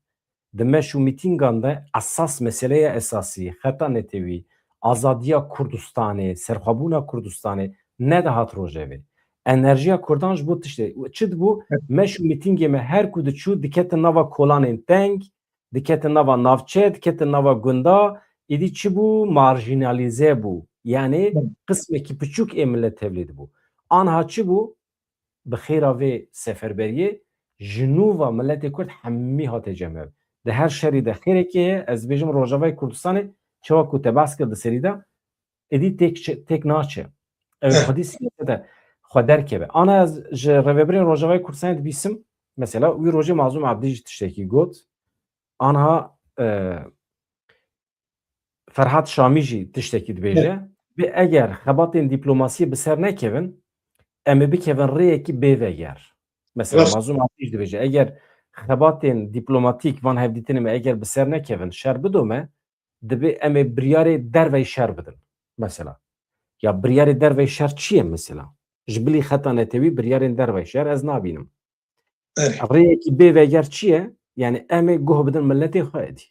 Di meş û mîtîngan de esas meseleya esasî, xeta netewî, azadiya Kurdistanê, serxwebûna Kurdistanê nedihat rojevê. Enerjiya Kurdan ji bo tiştê, çi dibû? Meş û mîtîngê me her ku diçû diketin nava kolanên teng, diketin nava navçe, diketin nava gunda, îdî çi bû? Marjinalîze bû. Yani qismekî piçûk ê milet tevlî dibû. Anha çi bû? Bi xêra vê seferberiyê ji nû ve miletê Kurd hemî hate cem hev. Di her şerî de xêrekê heye, ez dibêjim Rojavayê Kurdistanê, çawa ku te behs kir di serî de, êdî têk çi-, têk naçe. Ew xwedî siyasete xwe derkeve. Ana ez ji rêvebirên Rojavayê Kurdistanê dibîsim, mesela wî rojê Mazlûm Ebdî jî tiştekî got. Anha, e, Ferhat Şamî jî tiştekî dibêje. Bi eger xebatên dîplomasiyê bi ser nekevin, em ê bikevin rêyekî bêveger. Mesela Mazlûm Atîş dibêje, eger xebatên dîplomatîk van hevdîtinê me eger bi ser nekevin, şer bidome, dibê em ê biryarê dervey şer bidin. Mesela. Ya biryarê dervey şer çi ye mesela? Ji bilî xeta netewî biryarên dervey şer ez nabînim. Rêyekî bêveger çi ye? Yani em ê guh bidin miletê xwe edî.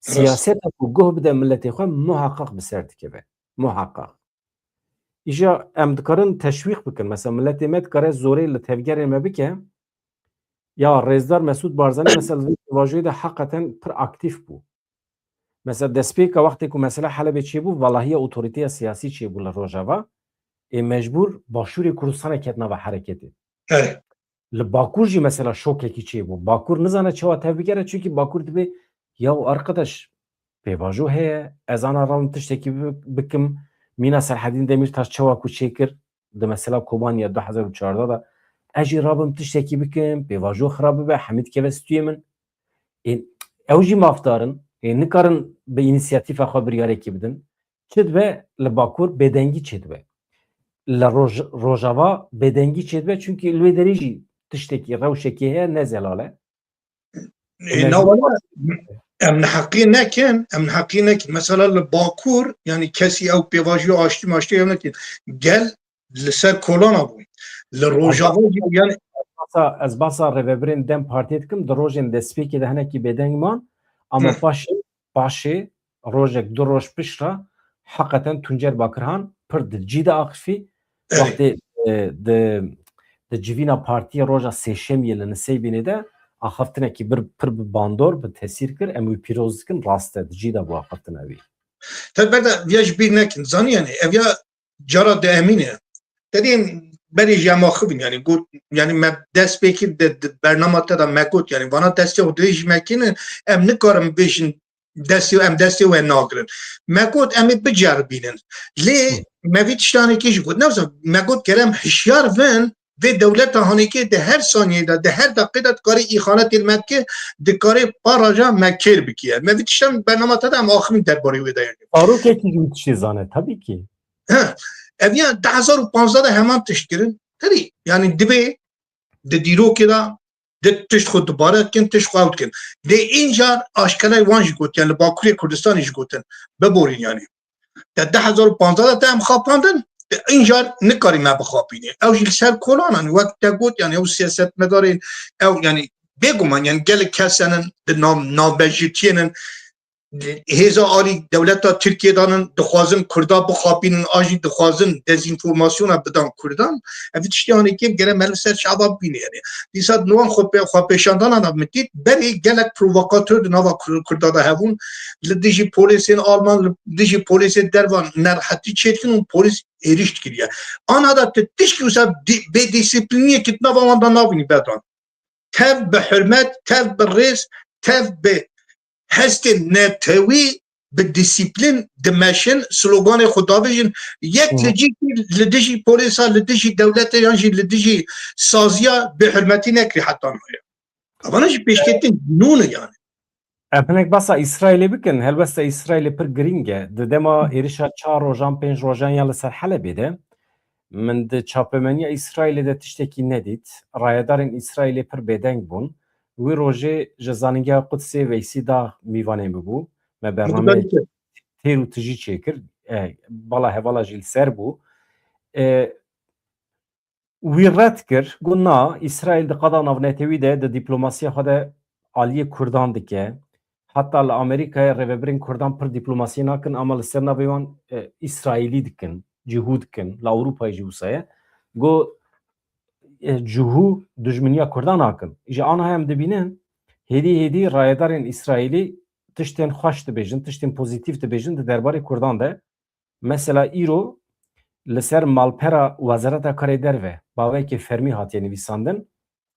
Siyaseta ku guh bide miletê xwe muhaqqaq bi ser dikeve. Muhaqqaq. Îja em dikarin teşwîq bikin. Mesela miletê me dikare zorê li tevgerê me bike. Ya Rêzdar Mesûd Barzanî mesela li vê pêvajoyê de heqeten pir aktîf bû. Mesela destpêka wextê ku mesela Helebê çêbû, valahiya otorîteya siyasî çêbû li Rojava, ê mecbûr Başûrê Kurdistanê ket nava hereketê. Li Bakur jî mesela şokekî çêbû. Bakur nizane çawa tev bigere, çunkî Bakur dibê, ya arkadaş, pêvajo heye, ez ana rawim tiştekî bi-, bikim, mîna Serhedîn Demîrtaş çawa ku çêkir, di mesela Kobaniya du hezar û çardeh de, ez jî rabim tiştekî bikim, pêvajo xirab bibe, hemî dikeve stûyê min. Ê, ew jî mafdar in, ê, nikarin bi înîsiyatîfa xwe biryarekî bidin. Çi dibe li Bakur bêdengî çêdibe. Li Roj-, Rojava bêdengî çêdibe, çunkî li wê derê jî tiştekî, rewşekî heye, ne zelal e. Ê, na wele, em neheqî nekin, em neheqî nekin. Mesela li Bakur, yani kesî ew pêvajoya aştî maştî ew nekin. Gel li ser kolana bû. Li Rojava jî yani Ez basa, ez basa rêvebirên dem Partiyê dikim, di rojên destpêkê de hinekî bêdeng man, ama Hı. paşê, paşê rojek, du roj pişt re heqeten Tuncer Bakirhan pir di cî de axifî. Evet. Wextê, e, di, di civîna partiyê roja sêşemiyê li Niseybînê de axiftinekî bir, pir bi bandor, bi tesîr kir. Em wî pîroz dikin, rast e, di cî de bû axiftina wî. Tabi ber de viya ji bîr nekin. Zanî yani, ev ya cara di emîne. Te dî berê jî em axivin, yani got, yani me dest pê kir de, de bernama te de me got, yani vana destê xwe dirêj ji me kinin, em nikarin bêjin destê, em destê we nagirin. Me got, em ê biceribînin. Lê Hı. me vî tiştanekê jî got. Ne wisa, me got, gere em hişyar bin, vê dewleta hanekê di her saniyê de, di her deqê de dikarê îxanetê li me bike, dikarê paraja me kêr bikiye. Me vî tiştan bernama te de em axivin derbarê wê de yani. Zarokekî jî wî tiştê zane, tabii ki. He, ev ya du hezar û panzdeh de heman tişt kirin. Tedî, yani divê di dîrokê de di tişt xwe dubare dikin, tişt xwe ew dikin. Lê încar aşkerey wan jî got, yani li Bakurê Kurdistanê jî gotin, biborîn yani. Te du hezar û panzdeh de te em xapandin, te încar nikarî me bixapînê. Ew jî li ser kolan in, wek te got, yani ew siyasetmedarên, ew yani bêguman, yani gelek kes henin, di nav-, navbejîtiyên in, hêza alî dewleta Tirkiyê de nin, dixwazin Kurda bixapînin, a jî dixwazin dezinformasyona bidan Kurdan. Ev tiştê hanê kêm gere me li ser çava bîne. Yani dîsa di wan xwe pê-, xwepêşandana de min dît, berê gelek provokator di nava Kur-, Kurda de hebûn. Li dijî polîsên Alman, li dijî polîsên dervan nerehetî çêdikin û polîs êrîş dikiriye. Ana da tu tişkî wisa dî-, bê dîsîplîniyê ki di nava wan de nabînî Bedran. Tev bi hurmet, tev bi rêz, tev bi hestên netewî, bi dîsîplîn dimeşin, sloganê xwe davêjin. Yek Hı. li cî, li dijî polîsa, li dijî dewletê yan jî li dijî saziya bêhurmetî nekirî heta niha. Evana jî pêşketin nû ne yani. Em hinek basa Îsraîlê bikin. Helbesta Îsraîlê pir girîng e. Di dema êrişa çar rojan, pênc rojan ya li ser Helebê de, min di çapemeniya Îsraîlê de tiştekî nedît. Rayedarên Îsraîlê pir bêdeng bûn. Wî rojê ji Zanîngeha Qudsê Veysî Dağ mîvanê min bû. Me bernameyekî têr û tijî çêkir. E, bala hevala jî li ser bû. E, Wî red kir, got, na, Îsraîl di qada navnetewî de di dîplomasiya xwe de aliyê Kurdan dike. Heta li Amerîkayê rêvebirên Kurdan pir dîplomasiyê nakin, ama li ser navê wan, e, Îsraîlî dikin, cihû dikin, li Ewropayê jî wisa ye. Got, e, cihû dijminiya Kurdan nakin. Ji aniha em dibînin, hêdî hêdî rayedarên Îsraîlî tiştên xweş dibêjin, tiştên pozîtîf dibêjin di derbarê Kurdan de. Mesela îro li ser malpera Wezareta Karê Derve baweyekê fermî hatiye nivîsandin,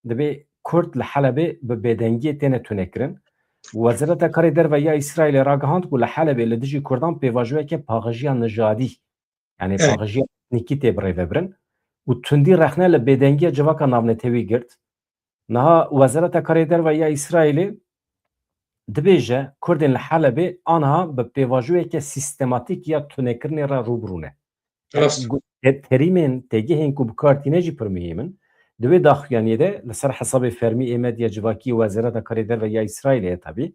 dibê Kurd li Helebê bi bêdengiyê têne tunekirin. Wezareta Karê Derve ya Îsraîlê ragihand ku li Helebê li dijî Kurdan pêvajoyeke paxijiya nijadî, yani Evet. paxijiya etnîkî tê birêvebirin û tundî rexne li bêdengiya civaka navnetewî girt. Niha Wezareta Karê Derve ya Îsraîlê dibêje, Kurdên li Helebê aniha bi pêvajoyeke sîstematîk ya tunekirinê re rû bi rû ne. Rast. Gu-, te-, terîmên têgihên ku bi kar tîne jî pir muhîm in. Di wê daxuyaniyê de li ser hesabê fermî ê medya civakî û Wezareta Karê Derve ya Îsraîlê ye tevî.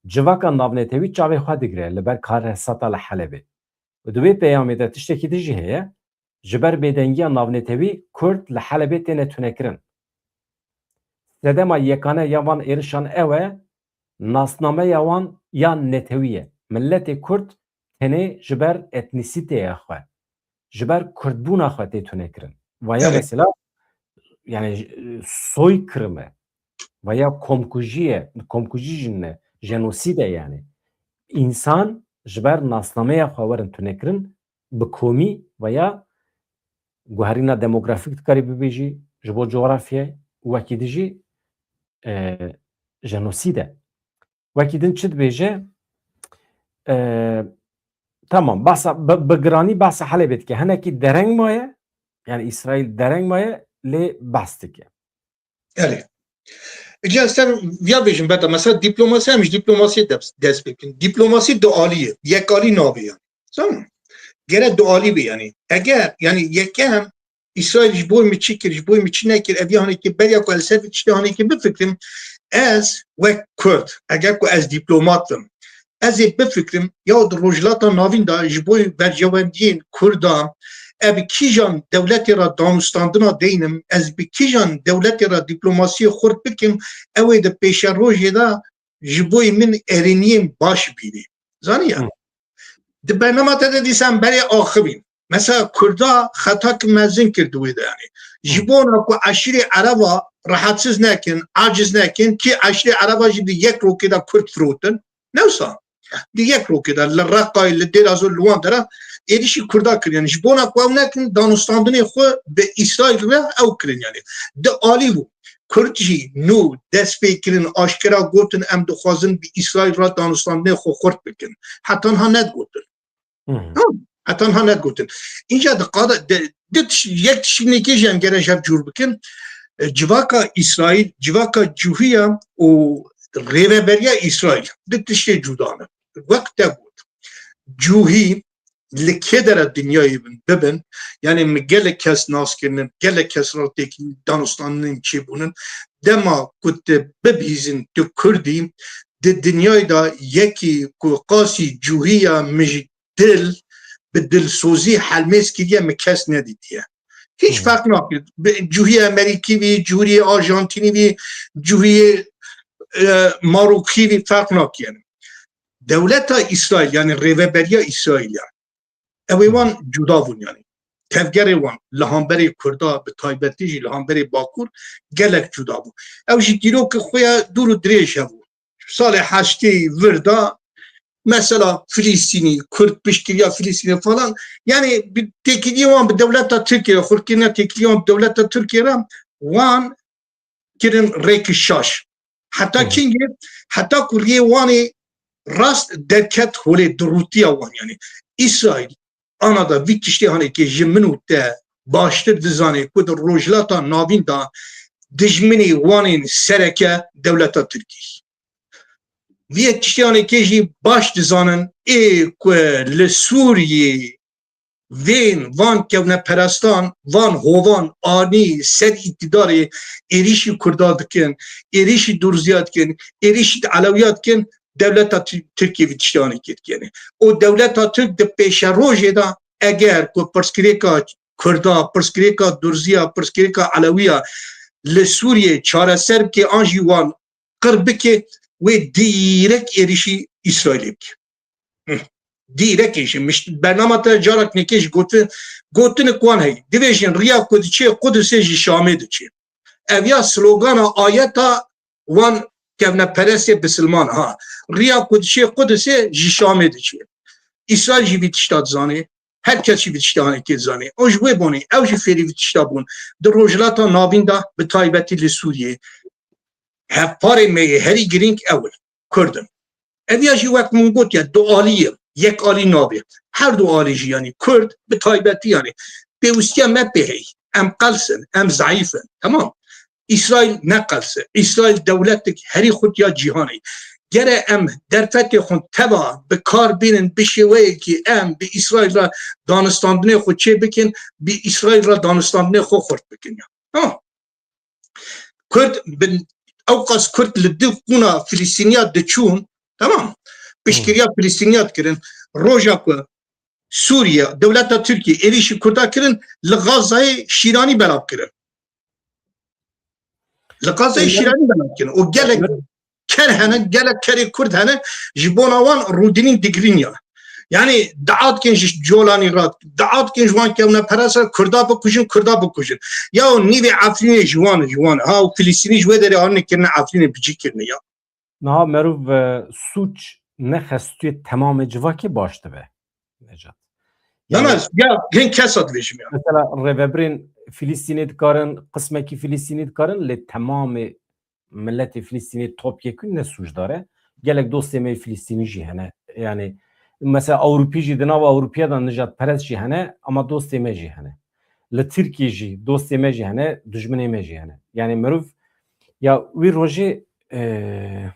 Civaka navnetewî çavê xwe digire li ber karesata li Helebê. Û di wê peyamê de tiştekî din jî heye, ji ber bêdengiya navnetewî Kurd li Helebê têne tunekirin. Sedema yekane ya van êrişan ew e, nasnameya wan ya netewî ye. Miletê Kurd tenê ji ber etnîsîteya xwe, ji ber Kurdbûna xwe tê tunekirin. Vaya Evet. mesela, yani, soykırım e. Vaya komkujî ye, komkujî jî ne, jenosîd e yani. Însan ji ber nasnameya xwe werin tunekirin, bi komî veya guherîna demografîk dikarî bibêjî, ji bo coğrafyayê, wekî din jî, e, jenosîd e. Wekî din çi dibêje? E, tamam, behsa, bi, bi giranî behsa Helebê dike. Hinekî dereng maye, yani Îsraîl dereng maye, lê behs dike. Erê. Îca ez ser viya bêjim, beda, mesela diplomasi, em ji diplomasiyê dest, dest pê bikin. Diplomasi du alî ye, yek alî nabe yani. Tamam. Gere du alî be yani. Eger, yani yekem, Îsraîl ji bo min çi kir, ji bo min çi nekir, ev ya hanekî beriya ku ez ser vê tiştê hanekî bifikirim, ez wek Kurd, eger ku ez diplomat bim, ez ê bifikirim, ya di Rojhilata Navîn de ji bo berjewendiyên Kurdan, ez bi kîjan dewletê re danûstandina deynim, ez bi kîjan dewletê re diplomasiyê xurt bikim, ew ê di pêşerojê de ji bo min erêniyên baş bînî. Zanî ya? Hı. Di bernama te de dîsan berê axivîn. Mesela Kurda xetak mezin kir di wê de yani. Ji Hı. bona ku eşîrê Ereba rahatsiz nekin, aciz nekin, ki eşîrê Ereba jî di yek rokê de Kurd firotin. Ne wisa? Di yek rokê de li Reqayê, li Dêra Zor, li wan dera êrişî Kurda kirin. Yani ji bona ku ew nekin, danûstandinê xwe bi Îsraîl re ew kirin yani. Di alî bû. Kurd jî nû dest pê kirin, aşkera gotin, em dixwazin bi Îsraîl re danûstandinê xwe xurt bikin. Heta niha nedigotin. Hı hı. Tamam. Heta niha nedigotin. Înca di qada, di, di tiş-, yek tiştînekê jî em gere ji hev cûr bikin. E, civaka Îsraîl, civaka cûhiya û rêveberiya Îsraîl di tiştê cuda ne. Wek te got, cûhî li kê dera dinyayê bin, bibin, yani min gelek kes nas kirine, gelek kes re têk danûstandinên çêbûnin. Dema ku tu bibihîzin tu Kurdî, di dinyayê de yekî ku qasî cûhiya min ji dil, bi dilsozî helmêz kiriye, min kes nedîtiye. Hiç Hı. ferq nake. Bi cûhiyê Amerîkî bî, cûhiyê Arjantînî bî, cûhiyê, e, Marokî bî, ferq nake yani. Dewleta Îsraîl, yani rêveberiya Îsraîl yani. Ew ê wan cuda bûn yani. Tevgerê wan li hemberê Kurda, bi taybetî jî li hemberê Bakur gelek cuda bû. Ew jî dîrokê xwe ya dûr û dirêj hebû. Salê heştê vir de mesela Filistînî, Kurd piştgiriya Filistînê falan. Yani bi têkiliyê wan bi dewleta Tirkiye re, xurtkirina têkiliyê wan bi dewleta Tirkiye re wan kirin rêkê şaş. Heta Hı hı. kingê, heta ku riyê wan ê rast derket holê, dirûtiya wan yani. Îsraîl ana da vî tiştê hanekê ji min û te baştir dizane ku di Rojhilata Navîn de dijminê wan ên sereke dewleta Tirkî. Vî yek tiştê hanekê jî baş dizanin ê ku li Sûriyê vên van kevneperestan, van hovan anî ser îktidarê êrîşî Kurda dikin, êrîşî Durziya dikin, êrîşî Elewiya dikin, dewleta Tü-, Tirkiyê vî tiştê hanekê dikene. Û dewleta Tirk di pêşerojê de eger ku pirsgirêka Kurda, pirsgirêka Durziya, pirsgirêka Elewiya li Sûriyê çareser bike an jî wan qir bike, wê dîrek êrîşî Îsraîlê bike. Hı. Dîrek êrîşî. Mişt-, bernama te carak nêkê ji gotin, gotinik wan heye. Divêjin riya ku diçê Qudusê ji Şamê diçê. Ev ya slogana ayeta wan kevneperestê bisilman ha. Riya ku diçê Qudusê ji Şamê diçê. Îsraîl jî vî tişta dizanê. Her kes jî vî tişta hanekê dizanê. Ew ji wê bonê, ew jî fêrî vî tişta bûn. Di Rojhilata Navîn de, bi taybetî li Sûriyê, hevparê me yê herî girîng ew in. Kurd in. Ev ya jî wek min gotiye, du alî ye. Yek alî nabe. Her du alî jî yani Kurd bi taybetî yani. Pêwîstiya me pê heye. Em qels in, em zeîf in. Tamam. Îsraîl ne qels e. Îsraîl dewletek herî xurt ya cîhanê. Gere em derfetê xwe teva bi kar bînin, bi şêweyekî em bi Îsraîl re danistandinê xwe çê bikin, bi Îsraîl re danistandinê xwe xurt bikin ya. Tamam. Kurd bin, ew qas Kurd li di qûna Filistîniya diçûn, tamam. Piştgiriya Filistîniya dikirin. Roja ku Sûriye, dewleta Tirkiye êrîşî Kurda kirin, li Gazayê şîranî belav kirin. Li Gazayê şîranî belav kirin. Û gelek ker hene, gelek kerê Kurd hene, ji bona wan rûdinîn digirîn ya. Yani dua dikin ji Colanî re, dua dikin ji wan kewneperest re, Kurda bikujin, Kurda bikujin. Ya nîvê Efrînê ji wan, ji wan. Ha, û Filistînî ji wê derê anîne kirine Efrînê bi cî kirine ya. Niha merov, e, sûc nexestûyê temamê civakê baş dibe, Necat. Na, yani, na, ya, hên kesa dibêjim ya. Mesela rêvebirên Filistînê dikarin, qismekî Filistînî dikarin, lê temamê miletê Filistînê topyekûn ne sûcdar e. Gelek dostê me yê Filistînî jî hene. Yani, mesela Ewropî jî, di nava Ewropiya de nijadperest jî hene, ama dostê me jî hene. Li Tirkiyê jî dostê me jî hene, dijminê me jî hene. Yani merov, ya wî rojê, e,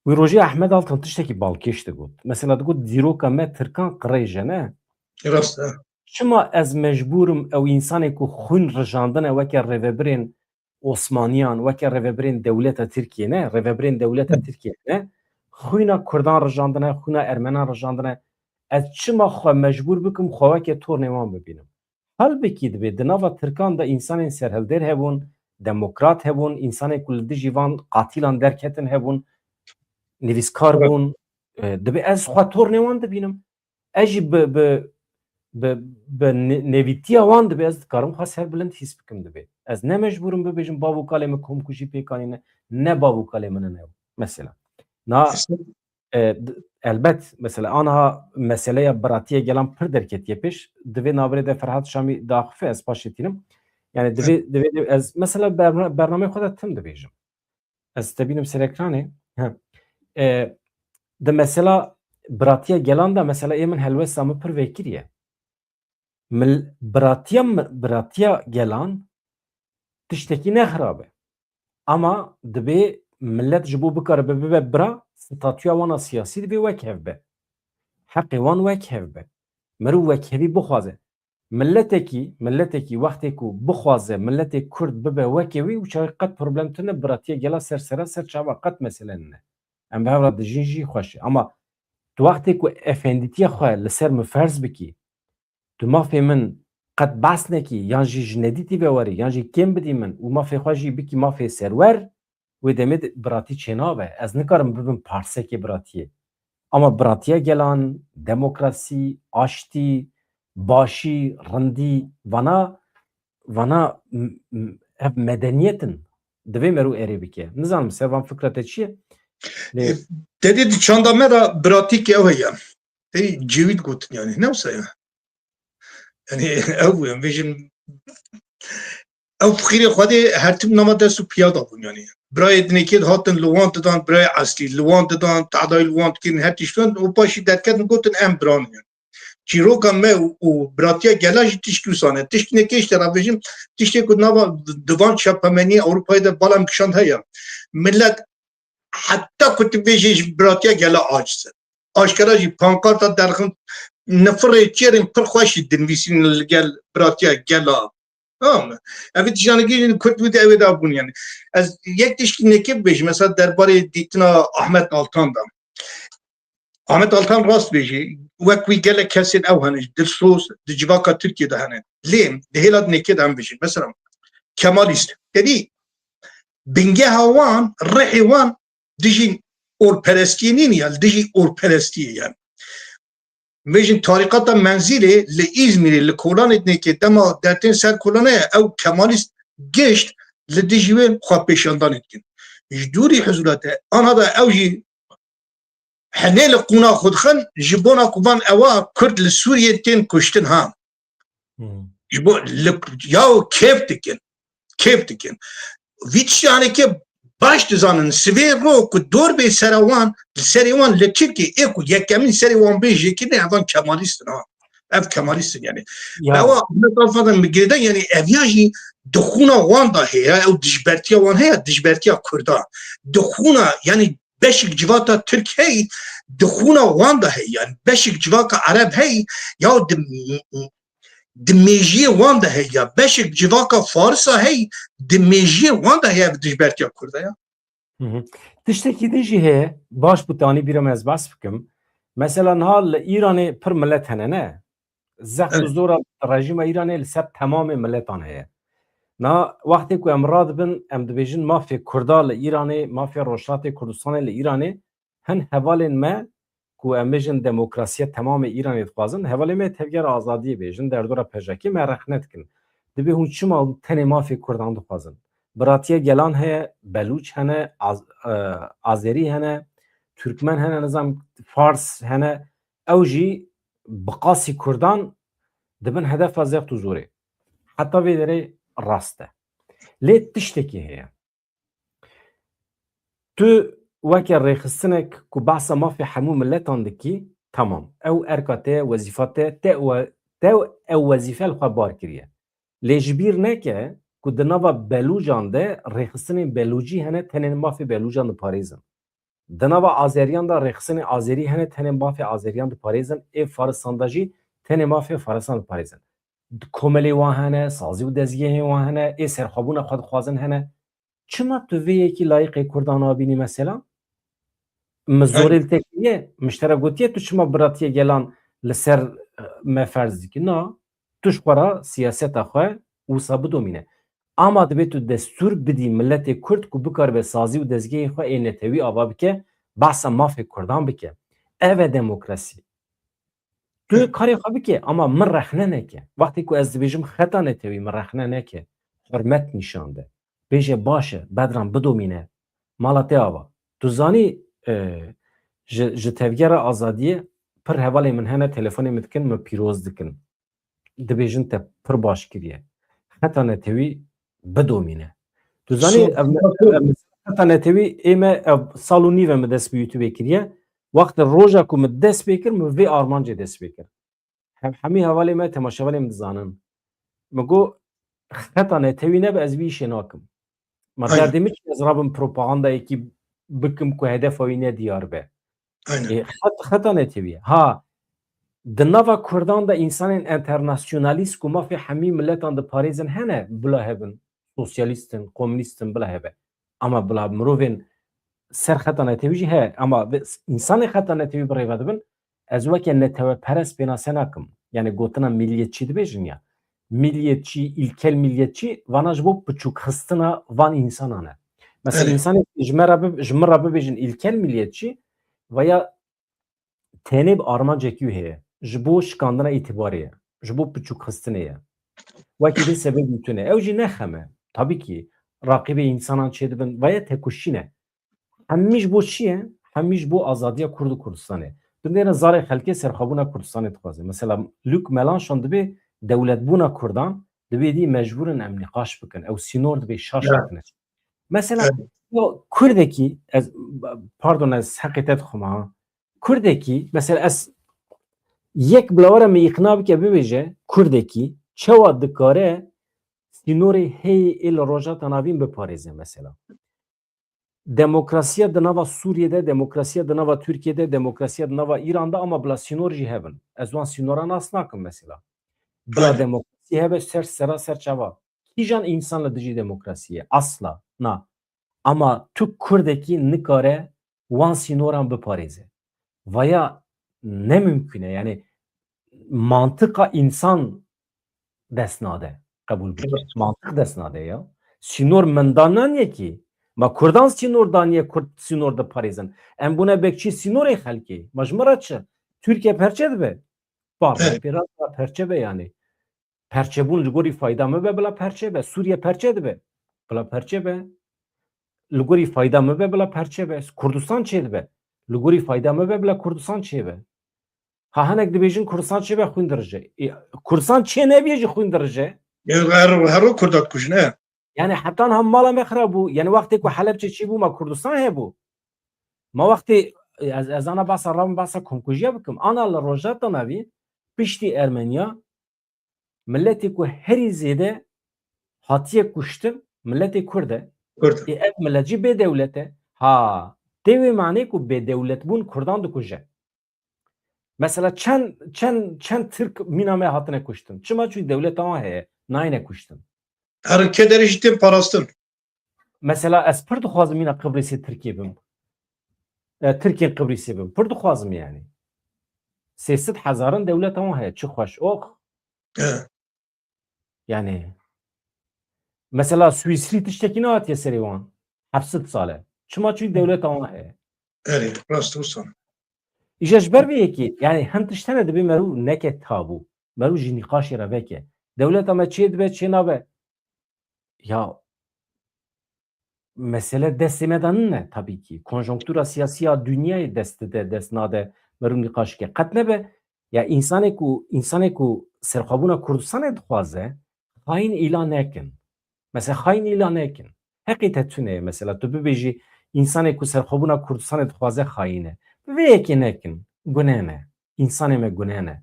wî rojê Ahmed Altan tiştekî balkêş digot. Mesela digot, dîroka me Tirkan qirêj e, ne? Rast e. Çima ez mecbûr im ew însanê ku xwîn rijandine weke rêvebirên Osmaniyan, weke rêvebirên dewleta Tirkiyê, ne, rêvebirên dewleta Tirkiyê, ne, xwîna Kurdan rijandine, xwîna Ermenan rijandine, ez çima xwe mecbûr bikim xwe weke tornê wan bibînim? Halbikî dibê di nava Tirkan de însanên serhildêr hebûn, demokrat hebûn, însanên ku li dijî van qatîlan derketin hebûn, nivîskar bûn. E, dibê ez xwe tornê wan dibînim. Ez jî bi, bi, bi, bi ne-, nevîtiya wan dibê ez dikarim xwe serbilind hîs bikim dibê. Ez ne mecbûr im bibêjim bav û kalê min komkujî pêk anîne, ne bav û kalê min in ew. Mesela. Na, e, d-, elbet, mesela, aniha meseleya biratiya gelan pir derketiye pêş. Divê navberê de Ferhat Şamî daxife, ez paşê tînim. Yani divê, divê, divê ez, mesela, berna-, bernameyê xwe de tim dibêjim. Ez te bînim ser ekranê. He. E, di mesela biratiya gelan de, mesela ê min helwesta min pir vekiriye. Mil-, biratiya mi-, biratiya gelan tiştekî ne xirab e. Ama dibê millet ji bo bikaribe bibe bira, statûya wan a siyasî dibê wek hev be. Heqê wan wek hev be. Mirov wekhevî bixwaze. Miletekî, miletekî wextê ku bixwaze miletê Kurd bibe weke wî, û çaxê qet problem tune, biratiya gela ser sera ser çava qet mesele nine. Em bi hev re dijîn jî xweş e. Ama tu wextê ku efendîtiya xwe li ser min ferz bikî, tu mafê min qet behs nekî, yan jî ji nedîtî ve werî, yan jî kêm bidî min û mafê xwe jî bikî mafê serwer, wê demê de biratî çênabe. Ez nikarim bibim parsekê biratiyê. Ama biratiya gelan, demokrasî, aştî, başî, rindî, vana, vana m-, m-, ev medeniyet in. Divê mero erê bike. Nizanim ser van fikra te çi ye? Lê E, te dî di çanda me de biratîkê ew heye. Ey, Cêwîd gotin yani. Ne wisa ya? Yani ew bû, em bêjin, ew fiqîrê Xwedê her tim nama dest û piya da bûn yani. Birayê dinekê dihatin li wan didan, birayê eslî li wan didan, tehdayî li wan dikirin, her tişt û paşî derketin gotin em biran in yani. Çîroka me û, û biratiya gela jî tişkî wisa ne. Tişkî neke ji te re bêjim, tiştê ku nava divan çapemenî Ewropayê de bala min kişand heye. Milet heta ku tu bêjî ji biratiya gela aciz e. Aşkera jî pankarta derxin, nifirê çêrên pir xweş jî dinivîsîn li gel biratiya gela. Tamam mı? Ev tiştanekî jî Kurd bû de ew ê de bûn yani. Ez yek tişkî neke bibêjim, mesela derbarê dîtina Ahmet Altan de. Ahmet Altan rast bêjî, wek wî gelek kesên ew hene, dilsoz, di civaka Tirkiyê de hene. Lê di hêla dinekê de em bêjin. Mesela Kemalîst. Tedî bingeha wan, rihê wan dijî orperestiyê nîn ya, dijî orperestiyê yani. Bêjin tarîqata Menzîlê li Îzmîrê, li kolanê dinekê dema dertên ser kolana ye, ew Kemalîst gişt li dijî wê xwepêşandanê dikin. Ji dûrî hizûrate, ana da ew jî henê li qûna xwe dixin, ji bona ku van ewa Kurd li Sûriyê tên kuştin ha. Hmm. Ji bo li, yaw kêf dikin. Kêf dikin. Vî tiştanekê baş dizanin. Sivê ro ku dor bê sera wan, li serê wan li Tirkiyê ê ku yekemîn serê wan bê jêkirinê, evan Kemalîst in ha. Ev Kemalîst in yani. Ya. Ewa Ahmet Altan min girêdayî yani ev ya jî di xûna wan da heye, ew dijbertiya wan heye, dijbertiya Kurda. Di xûna yani beşik civata Tirk hey, di xûna wan de hey, yani beşik civaka Ereb hey, ya di, di mêjiyê wan de hey, ya beşik civaka Farisa hey, di mêjiyê wan de hey, ev dijbertiya Kurda ya. Hı hı. Tiştekî din jî heye, baş bû te anî bîra me ez behs bikim. Mesela niha li Îranê pir milet hene, ne? Zext û Evet. zora rejîma Îranê li ser temamê miletan heye. Niha wextê ku em radibin, em dibêjin mafê Kurda li Îranê, mafê Rojhilatê Kurdistanê li Îranê, hin hevalên me ku em bêjin demokrasiya temamê Îranê dixwazin, hevalê me tevgera azadiyê bêjin, derdora P J K me rexne dikin. Dibê hûn çima tenê mafê Kurdan dixwazin? Biratiya gelan heye, Belûç hene, Az-, e, Azerî hene, Türkmen hene, nizam Fars hene, ew jî bi qasî Kurdan dibin hedefa zext û zorê. Heta vê derê rast e. Lê tiştekî heye. Tu weke rêxistinek ku behsa mafê hemû miletan dikî, temam. Ew erka te ye, wezîfa te ye, te we-, te ew wezîfe li xwe bar kiriye. Lê ji bîr neke ku di nava Belûcan de rêxistinên Belûcî hene, tenê mafê Belûcan diparêzin. Di nava Azeriyan de rêxistinên Azerî hene, tenê mafê Azeriyan diparêzin. Ê Farisan de jî tenê mafê Farisan diparêzin. Komelê wan hene, sazî û dezgehên wan hene, ê serxwebûna xwe dixwazin hene. Çima tu vê yekî layiqê Kurdan nabînî mesela? Min Aynen. zorê li te kiriye, min ji te re gotiye tu çima biratiye gelan li ser, e, me ferz dikî? Na, tu ji xwe re siyaseta xwe wisa bidomîne. Ama divê tu destûr bidî miletê Kurd ku bikaribe sazî û dezgehê xwe ê netewî ava bike, behsa mafê Kurdan bike. Ev e demokrasî. Tu Hı. karê xwe bike, ama min rexne neke. Wextê ku ez dibêjim xeta netewî, min rexne neke. Hurmet nîşan de. Bêje baş e, Bedran bidomîne. Mala te ava. Tu zanî, e, ji, ji Tevgera Azadiyê pir hevalê min hene, telefonê min dikin, min pîroz dikin. Dibêjin te pir baş kiriye. Xeta netewî bidomîne. Tu zanî, So- ev, ev, xeta netewî ê me, ev sal û nîv e min dest bi YouTubeê kiriye. Wextê roja ku min dest pê kir, min vê armancê dest pê kir. Hem hemî hevalê me, temaşevanê min dizanin. Min got, xeta netewî nebe, ez vî îşê nakim. Ma Aynen. derdê min çi, ez rabim propagandayekî bikim ku hedefa wî ne diyar be. Aynen. E, xet-, xeta netewî ye. Ha, di nava Kurdan de însanên enternasyonalîst ku mafê hemî miletan diparêzin hene, bila hebin, sosyalîst in, komûnîst in, bila hebe. Ama bila mirovên ser xeta netewî jî heye. Ama vê s-, însanên xeta netewî bi rê ve dibin, ez weke neteweperest pênase nakim. Yani gotina milliyetçî dibêjin ya. Milliyetçî, ilkel milliyetçî, vana ji bo piçûkxistina van însanan e. Mesela Evet. însanê ji me re bi-, ji min re bibêjin ilkel milliyetçî, veya tenê bi armancekî wî heye. Ji bo şikandina îtibarê ye. Ji bo piçûkxistinê ye. Wekî din sebebî tune. Ew jî ne xem e. Tabii ki raqîbê însanan çêdibin veya têkoşîn e. Hemî ji bo çi ye? Hemî ji bo azadiya Kurd û Kurdistanê. Bindêne zarê xelkê serxwebûna Kurdistanê dixwaze. Mesela Luc Mélenchon dibê dewletbûna Kurdan, dibê dî mecbûr in em nîqaş bikin. Ew sînor dibê şaş Ya. bikine. Mesela Evet. yo Kurdekî, ez, pardon, ez heqê te dixwim ha. Kurdekî, mesela ez yek bila were min îqna bike, bibêje, Kurdekî çawa dikare sînorê heyî ê li Rojhilata Navîn biparêze mesela. Demokrasiya di nava Sûriyê de, demokrasiya di nava Tirkiyê de, demokrasiya di nava Îran de, ama bila sînor jî hebin. Ez wan sînora nas nakim mesela. Bila Aynen. demokrasî hebe ser sera ser çava. Kîjan însan li dijî demokrasî ye? Asla. Na. Ama tu Kurdekî nikare wan sînoran biparêze. Vaya ne mimkun e. Yani mantiqa însan dest nade. Qebûl bike. Evet. Mantiq dest nade ya. Sînor min dan naniye ki. Ma Kurdan sînor daniye, Kurd sînor diparêzin. Em bûne bekçî sînorê xelkê. Ma ji min re çi? Tirkiye perçe dibe. Ba, Evet. pê re perçe be yani. Perçebûn li gorî fayda min be, bila perçe be. Sûriye perçe dibe. Bila perçe be. Li gorî fayda min be, bila perçe be. Kurdistan çê dibe. Li gorî fayda min be, bila Kurdistan çê be. Ha, hinek dibêjin Kurdistan çê be, xwîn dirije. Ê, Kurdistan çê nebiye jî xwîn dirije. Ê, her, her ro Kurda dikujin, e. Yani heta niha mala me xirab bû. Yani wextê ku Helebçe çêbû, ma Kurdistan hebû. Ma wextê, ez, ez ana behsa rabim, behsa komkujiya bikim. Ana li Rojhilata Navîn, piştî Ermeniya, miletê ku herî zêde hatiye kuştin, miletê Kurd e. Kurd. Ê, ev milet jî bê dewlet e. Ha, Tê wê manê ku bêdewletbûn Kurdan dikuje. Mesela çend, çend, çend Tirk mîna me hatine kuştin. Çima? Çû dewleta wan heye, nayne kuştin. Her kederê jî tên parastin. Mesela ez pir dixwazim mîna Qibrîsê Tirkiyê bim. E, Tirkên Qibrîsê bim. Pir dixwazim yani. Sê sed hezaran dewleta wan heye. Çi xweş. Oh. E. Yani. Mesela Swîsrî tiştekî nehatiye serê wan. Heft sed sal e. Çima? Çû dewleta wan heye. Erê, rast wisa. Îja ji ber vê yekê, yani hin tişt hene dibê merû neke tabû. Merû ji nîqaşê re veke. Dewleta me çê dibe, çê nabe. Ya, mesele destê me de nine tabii ki. Konjonktura siyasî ya dinyayê dest dide, dest nade, merû nîqaş ke. Qet nebe, ya, însanê ku, însanê ku serxwebûna Kurdistanê dixwaze, xayîn îlan nekin. Mesela xayîn îlan nekin. Heqê te tune ye mesela. Tu bibêjî, însanê ku serxwebûna Kurdistanê dixwaze xayîn e. Bi vê yekê nekin. Gune ne. Însanê me gune ne.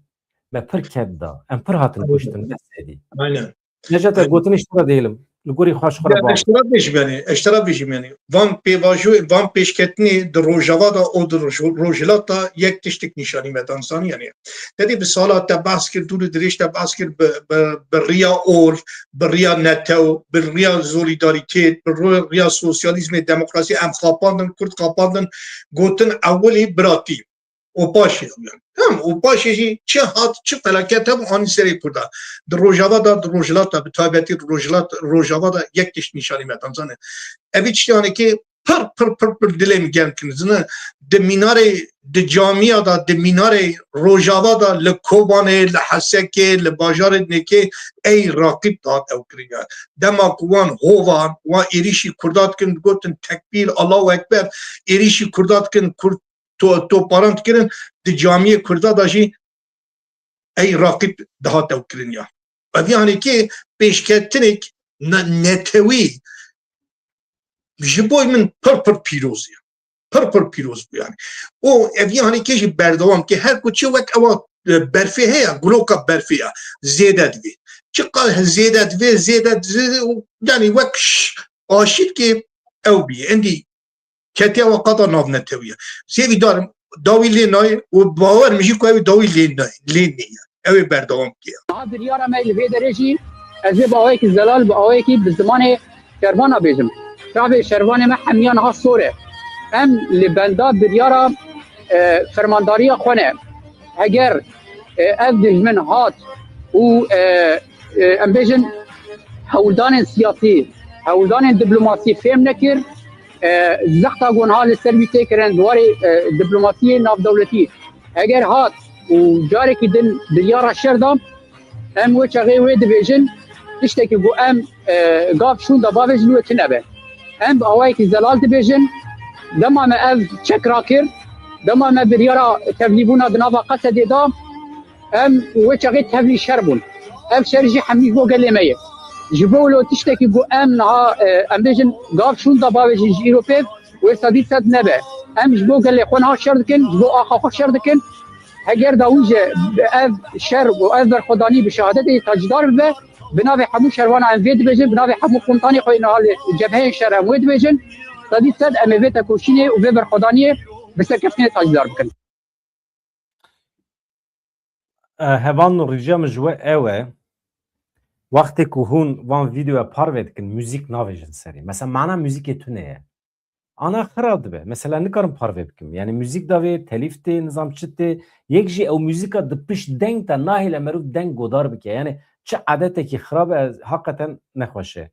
Me pir ked da. Em pir hatin kuştin. Bes edî. Aynen. Necate, gotinê ji te re dêlim. Li gorî xwe ji xwe re bak. Eştera bêjim yani, eştera bêjim yani. Van pêvajo, van pêşketinê di Rojava da û di Roj-, Rojhilat da yek tiştik nîşanî me dan zanî yani. Te dî bi sala te behs kir, dûr û dirêj te behs kir, bi, bi, bi riya ol, bi riya netew, bi riya solidarîtêt, bi ro-, riya sosyalîzmê, demokrasî em xapandin, Kurd xapandin, gotin ewilî biratî. û paşê ew yani. Tamam, û paşê jî çi hat, çi felaket hebû, anî serê Kurda. Di Rojava da, di Rojhilat da, bi taybetî Rojhilat, Rojava da yek tişt nîşanî me dan zanî. Evî tiştê hanekê pir, pir, pir, pir dilê min germ kirin. Zine, di mînarê, di camiya da, di mînarê Rojava da, li Kobanê, li Hesekê, li bajarê dinêkê ey raqîb dihat ew kirin ya. Dema ku wan hovan, wan êrîşî Kurda dikin, digotin tekbîr, Allahu Ekber, êrîşî Kurda dikin, Kurd to-, toparan dikirin, di camiyê Kurda da jî ey raqîb dihat ew kirin ya. Ev yanî ki pêşketinek ne-, netewî ji bo min pir pir pîroz ye. Pir pir pîroz bû yani. Û ev yanî ki jî berdewam ki her ku çi wek ewa, e, berfê heye, guloka berfê ya. Zêde divê. Çiqas zêde divê, zêde divê, yani wek ş-, aşîr ki ew bî. Endî ketiye we qada navnetewiye. Sêvî darim, dawî lê nayê û bawer min jî ku ew dawî lê nayê, lê nêye. Ew ê berdewam bike. Niha biryara me li vê derê jî ez ê bi awayekî zelal, bi awayekî bi zimanê şervana bêjim. Çavê şervanê me hemiya niha sor e. Em li benda biryara, e, fermandariya xwe ne. Heger, e, ev dijmin hat û, e, e, em bêjin hewldanên siyasî, hewldanên diplomasî fêm nekir, e, zexta ku niha li ser wî tê kirin di warê, e, diplomasiyê navdewletî, heger hat û carekî din biryara şer da, em wê çaxê wê dibêjin, tiştekî ku em, e, gav şûnda bavêjin wê tune be. Em bi awayekî zelal dibêjin, dema me ev çek rakir, dema me biryara tevlîbûna di nava Qesedê da, em wê çaxê tevlî şer bûn. Ev şer jî hemî ji bo gelê me ye. Ji bo wilo tiştekî ku em niha, e, em bêjin gav şûnda bavêjin ji îro pê, wê sedî sed nebe. Em ji bo gelê xwe niha şer dikin, ji bo axa xwe şer dikin. Heger dawî jî ev şer û ev berxwedanî bi şehadetê tacdar bibe, bi navê hemû şervana em vê dibêjin, bi navê hemû komutanê xwe yên niha li cebheyên şer em wê dibêjin. Sedî sed em ê vê tekoşînê û vê berxwedaniyê bi serkeftinê tacdar bikin. E, hevalno, rîca min ji we ew e, wextê ku hûn van vîdeoya parve dikin, muzîk navêjin serê. Mesela mana muzîkê tune ye. Ana xira dibe. Mesela nikarim parve bikim. Yani muzîk davê, telîf tê, nizam çi tê. Yek jî ew muzîka di pişt deng te nahêle meriv deng godar bike. Yani çi edetekî xirab e, heqeten nexweş e.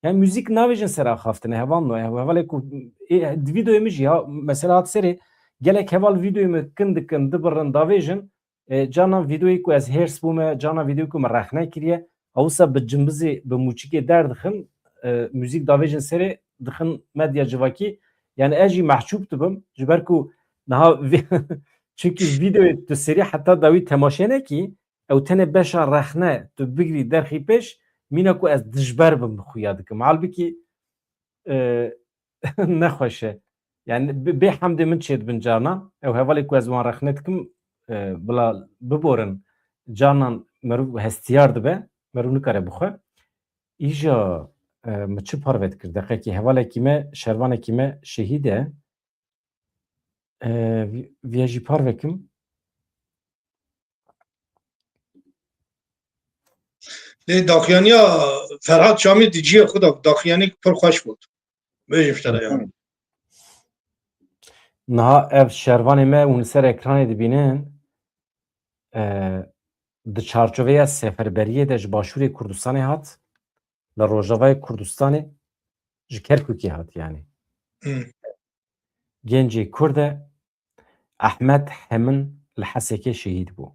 Yani muzîk navêjin ser axaftine, hevalno. Hevalê ku, e, di vîdeoyê min jî ya, mesela hat serê, gelek heval vîdeoyê min kin dikin, dibirin, davêjin. E, carnan vîdeoyê ku ez hêrs bûme, carnan vîdeoyê ku min rexne kiriye, ew wisa bi cimbizê, bi mûçikê derdixin, e, muzîk davêjin serê, dixin medya civakî. Yani ez jî mehcûb dibim, ji ber ku niha vê-, çunkî vîdeoyê tu serî heta dawî temaşe nekî, ew tenê beşa rexne tu bigirî derxî pêş, mîna ku ez dijber bim xuya dikim. Halbikî, e, nexweş e. Yani bi-, bê hemdê min çêdibin carna. Ew hevalê ku ez wan rexne dikim, e, bila biborin, carnan meriv hestiyar dibe, meriv nikare bixwe. Îja, e, min çi parve dikir? Deqekî hevalekî me, şervanekî me şehîd e. E, vi- viya jî parvekim. Lê daxuyaniya Ferhat Şamî di cihê xwe de daxuyanî pir xweş bû. Bêjim ji te re yani. Niha ev şervanê me hûn li ser ekranê dibînin, e, di çarçoveya seferberiyê de ji Başûrê Kurdistanê hat, li Rojavayê Kurdistanê ji Kerkûkê hat yani. Hmm. Gencê Kurd e, Ehmed Hemin li Hesekê şehîd bû.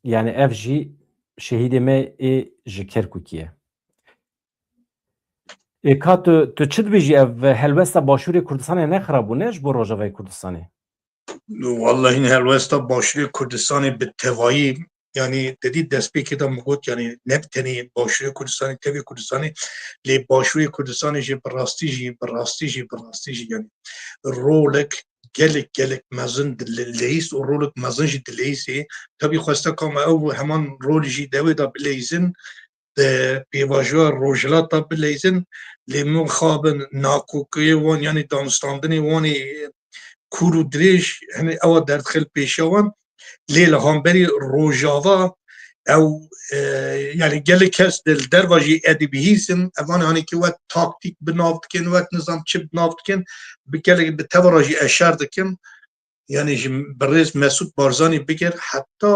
Yani ev jî şehîdê me ê ji Kerkûkî ye. Ê ka tu, tu çi dibêjî, ev helwesta Başûrê Kurdistanê ne xirab bû, ne ji bo Rojavayê Kurdistanê? Wallahî helwesta Başûrê Kurdistanê bi tevayî, yani dedî destpêkê de min got, yani ne bi tenê Başûrê Kurdistanê, tevê Kurdistanê, lê Başûrê Kurdistanê jî bi rastî jî, bi rastî jî, bi rastî jî yani rolek gelek, gelek mezin dileyîst û rolek mezin jî dileyîstê. Tabî xwesteka me ew heman rolî jî dewê de bileyzin, di pêvajoya Rojhilata bileyzin, lê min xabin nakokiyê wan, yani danûstandinê wan ê kûr û dirêj, yani ewa derdixil pêşiya wan, lê li hemberî Rojava ew, e, yani gelek kes di li derva jî edî bihîsin, evan hanekî wek taktîk bi nav dikin, wek nizam çi bi nav dikin, bi gelek bi tevara jî eşer dikin. Yani ji birêz Mesûd Barzanî bigir, heta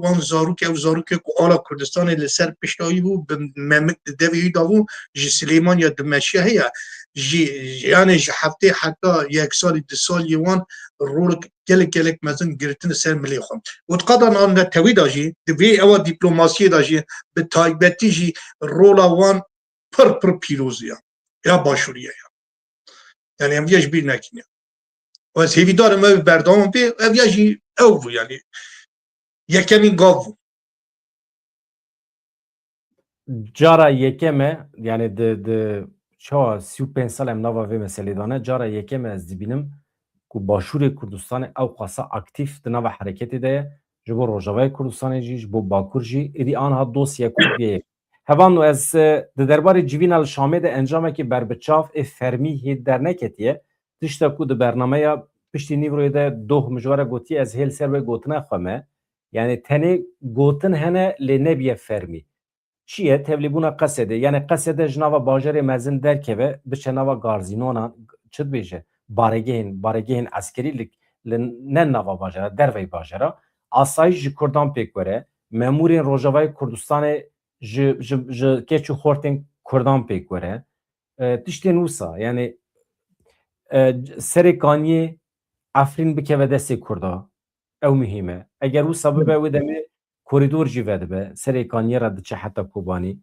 wan zarokê, ew zarokê ku ala Kurdistanê li ser pişta wî bû, bi memik di devê wî de bû, ji Silêmaniya dimeşiya heye. Ji, yani ji heftê heta yek salî, du salî wan rolek gelek gelek mezin girtin ser milê xwe. Û di qada navnetewî de jî, di vê ewa dîplomasiyê de jî, bi taybetî jî rola wan pir pir pîroz e ya. Ya Başûrî ye ya. Yani em vê ji bîr nekin ya. Û ez hêvîdar im ew berdewam bê, ev ya jî ew bû yani. Yekemîn gav bû. Cara yekem e, yani di, di çawa sî û pênc sal em nava vê meselê de ne, cara yekem e ez dibînim ku Başûrê Kurdistanê ew qasa aktîf di nava hereketê de ye, ji bo Rojavayê Kurdistanê jî, ji bo Bakur jî, êdî anha dosya Kurdiyê ye. Hevalno, ez, e, di derbarê civîna li Şamê de encamekî berbiçav ê fermî hê derneketiye. Tişta ku di bernameya piştî nîvroyê de doh min ji we re gotiye, ez hê li ser wê gotina xwe me. Yani tenê gotin hene lê nebiye fermî. Çi ye? Tevlîbûna Qesedê. Yani Qesede ji nava bajarê mezin derkeve, biçe nava garzînonan, çi dibêje? Baregehên, baregehên eskerî li, li ne nava bajara, derveyî bajara. Asayîş ji Kurdan pêk were. Memûrên Rojavayê Kurdistanê ji, ji, ji keç û xortên Kurdan pêk were. E, tiştên wisa, yani, e, Serê Kaniyê Efrîn bikeve destê Kurda. Ew muhîm e. Eger wisa bibe, wê demê korîdor jî vedibe. Serê Kaniyê re diçe heta Kobanî.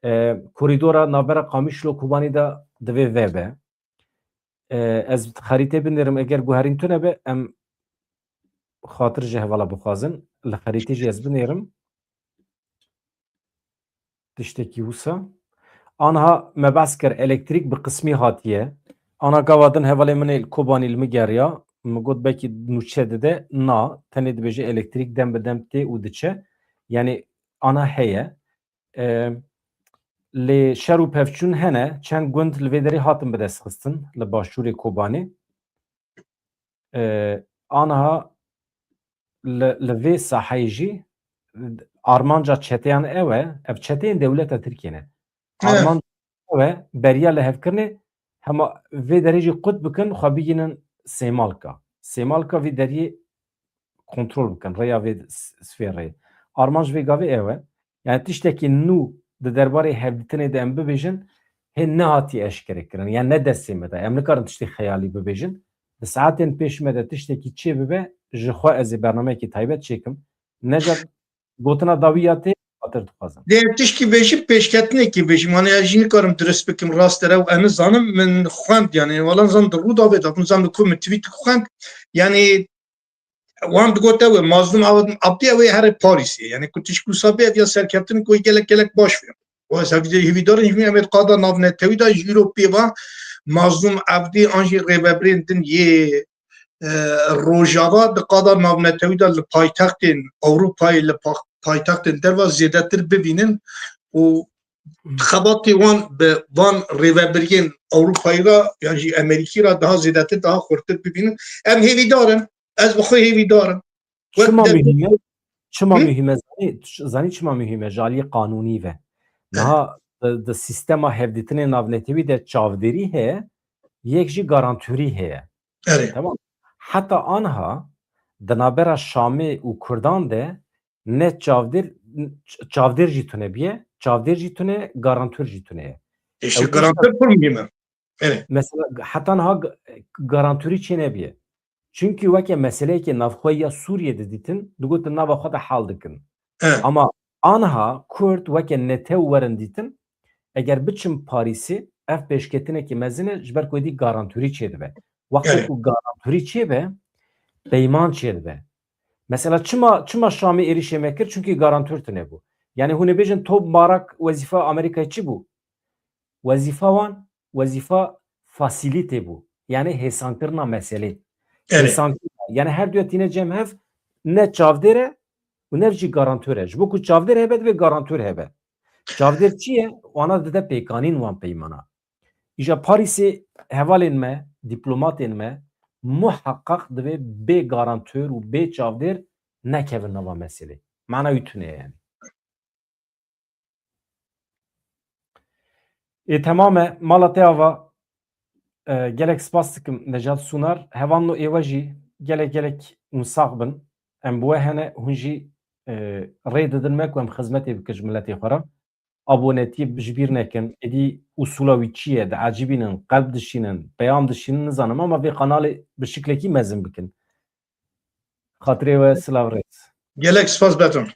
E, korîdora navbera Qamişlo Kobanî de divê vebe. E, ez xerîtê binêrim, eger guherîn tune be, em xatir ji hevala bixwazin. Li xerîtê jî ez binêrim. Tiştekî wisa. Anha me behs kir, elektrîk bi qismî hatiye. Ana gava din hevalê min ê li Kobanî li min geriya. Min got belkî nûçe dide. Na, tenê dibêje elektrîk dem bi dem tê û diçe. Yani ana heye. E, lê şer û pevçûn hene. Çend gund li vê derê hatin bidestxistin li başûrê Kobanê. E, anha li, li vê saheyê jî armanca çeteyan ew e, ev çeteyên dewleta Tirkiyê ne. Ne. Armanca ew e, beriya lihevkirinê hema vê derê jî qut bikin, xwe bigînin Sêmalka. Sêmalka vê deriyê kontrol bikin, rêya vê s-, sifê rê. Armanc vê gavê ew e. Yani tiştekî nû di derbarê hevdîtinê de em bibêjin, hê nehatiye eşkerekirin. Yani ne destê me de. Em nikarin tiştê xeyalî bibêjin. Di saetên pêş me de tiştekî çê bibe, ji xwe ez ê bernameyekî taybet çêkim. Neca gotina dawî ya tê, xatir dixwazim. Dê tişkî bêjim, pêşketinekî bêjim. Hani ez jî nikarim dirist bikim, rast e, ew ez nizanim, min xwend, yani, wala nizam di Rûdawê de, nizam li ku min tweet xwend. Yani, wan digot ew e, Mazlûm Ab-, Abdî ew ê here Parîsê. Yani, ku tişkî wisa bê, ev ya serkeftin ku gelek, gelek baş bê. Û ez hevî-, hêvîdar im, em ê qada navnetewî de jî îro pê ve Mazlûm Abdî an jî rêvebirên din yê, e, Rojava di qada navnetewî de li paytextên Ewropayê, li pa-, paytextên derva zêdetir bibînin û xebatê wan bi van rêvebiriyên Ewropayî re yan jî Amerîkî re daha zêdetir, daha xurtir bibînin. Em hêvîdar in. Ez bi xwe hêvîdar im. Wek Çima de- muhîm e? Çima Hı? muhîm e? Zanî, zanî çima muhîm e? Ji aliyê qanûnî ve. Evet. Niha di, di sîstema hevdîtinê navnetewî de çavdêrî heye, yek jî garantûrî heye. Erê. Tamam. Heta anha di navbera Şamê û Kurdan de ne çavdêr, ç-, çavdêr jî tune biye, çavdêr jî tune, garantûr jî tune ye. Îşte Ew tişt garantûr pir muhîm e. Erê. Mesela heta niha g-, garantûrî çê nebiye. Çunkî weke meseleyekê navxwe ya Sûriyê didîtin, digotin nava xwe de hal dikin. Evet. Ama anha Kurd weke netew werin dîtin, eger biçin Parîsê, ev pêşketinekî mezin e, ji ber ku êdî garantûrî çêdibe. Wextê Evet. ku garantûrî çêbe, peyman çêdibe. Mesela çima, çima Şamê êrişê me kir? Çunkî garantûr tune bû. Yani hûn ê bêjin top barak wezîfa Amerîkayê çi bû? Wezîfa wan, wezîfa fasilîtê bû. Yani hêsankirina meselê. Erê. Hêsankirina. Yani her duya tîne cem hev ne çavdêr e û ne jî garantûr e. Ji bo ku çavdêr hebe, divê garantûr hebe. Çavdêr çi ye? Wana dide pêkanîn wan peymana. Îja Parîsê hevalên me, dîplomatên me muheqeq divê bê garantûr û bê çavdêr nekevin nava meselê. Mana wî tune ye yani. Ê, temam e. Mala te ava. E, gelek spas dikim Necat Sunar. Hevalno ê we jî gelek gelek hûn sax bin. Em bi we hene, hûn jî, e, rê didin me ku em xizmetê bikin ji miletê xwe re. Abonetiyê ji bîr nekin. Êdî usûla wî çi ye? Diecibînin, qelb dişînin, peyam dişînin, nizanim, ama vê kanalê bi şiklekî mezin bikin. Xatirê we silav rêz. Gelek spas Beton.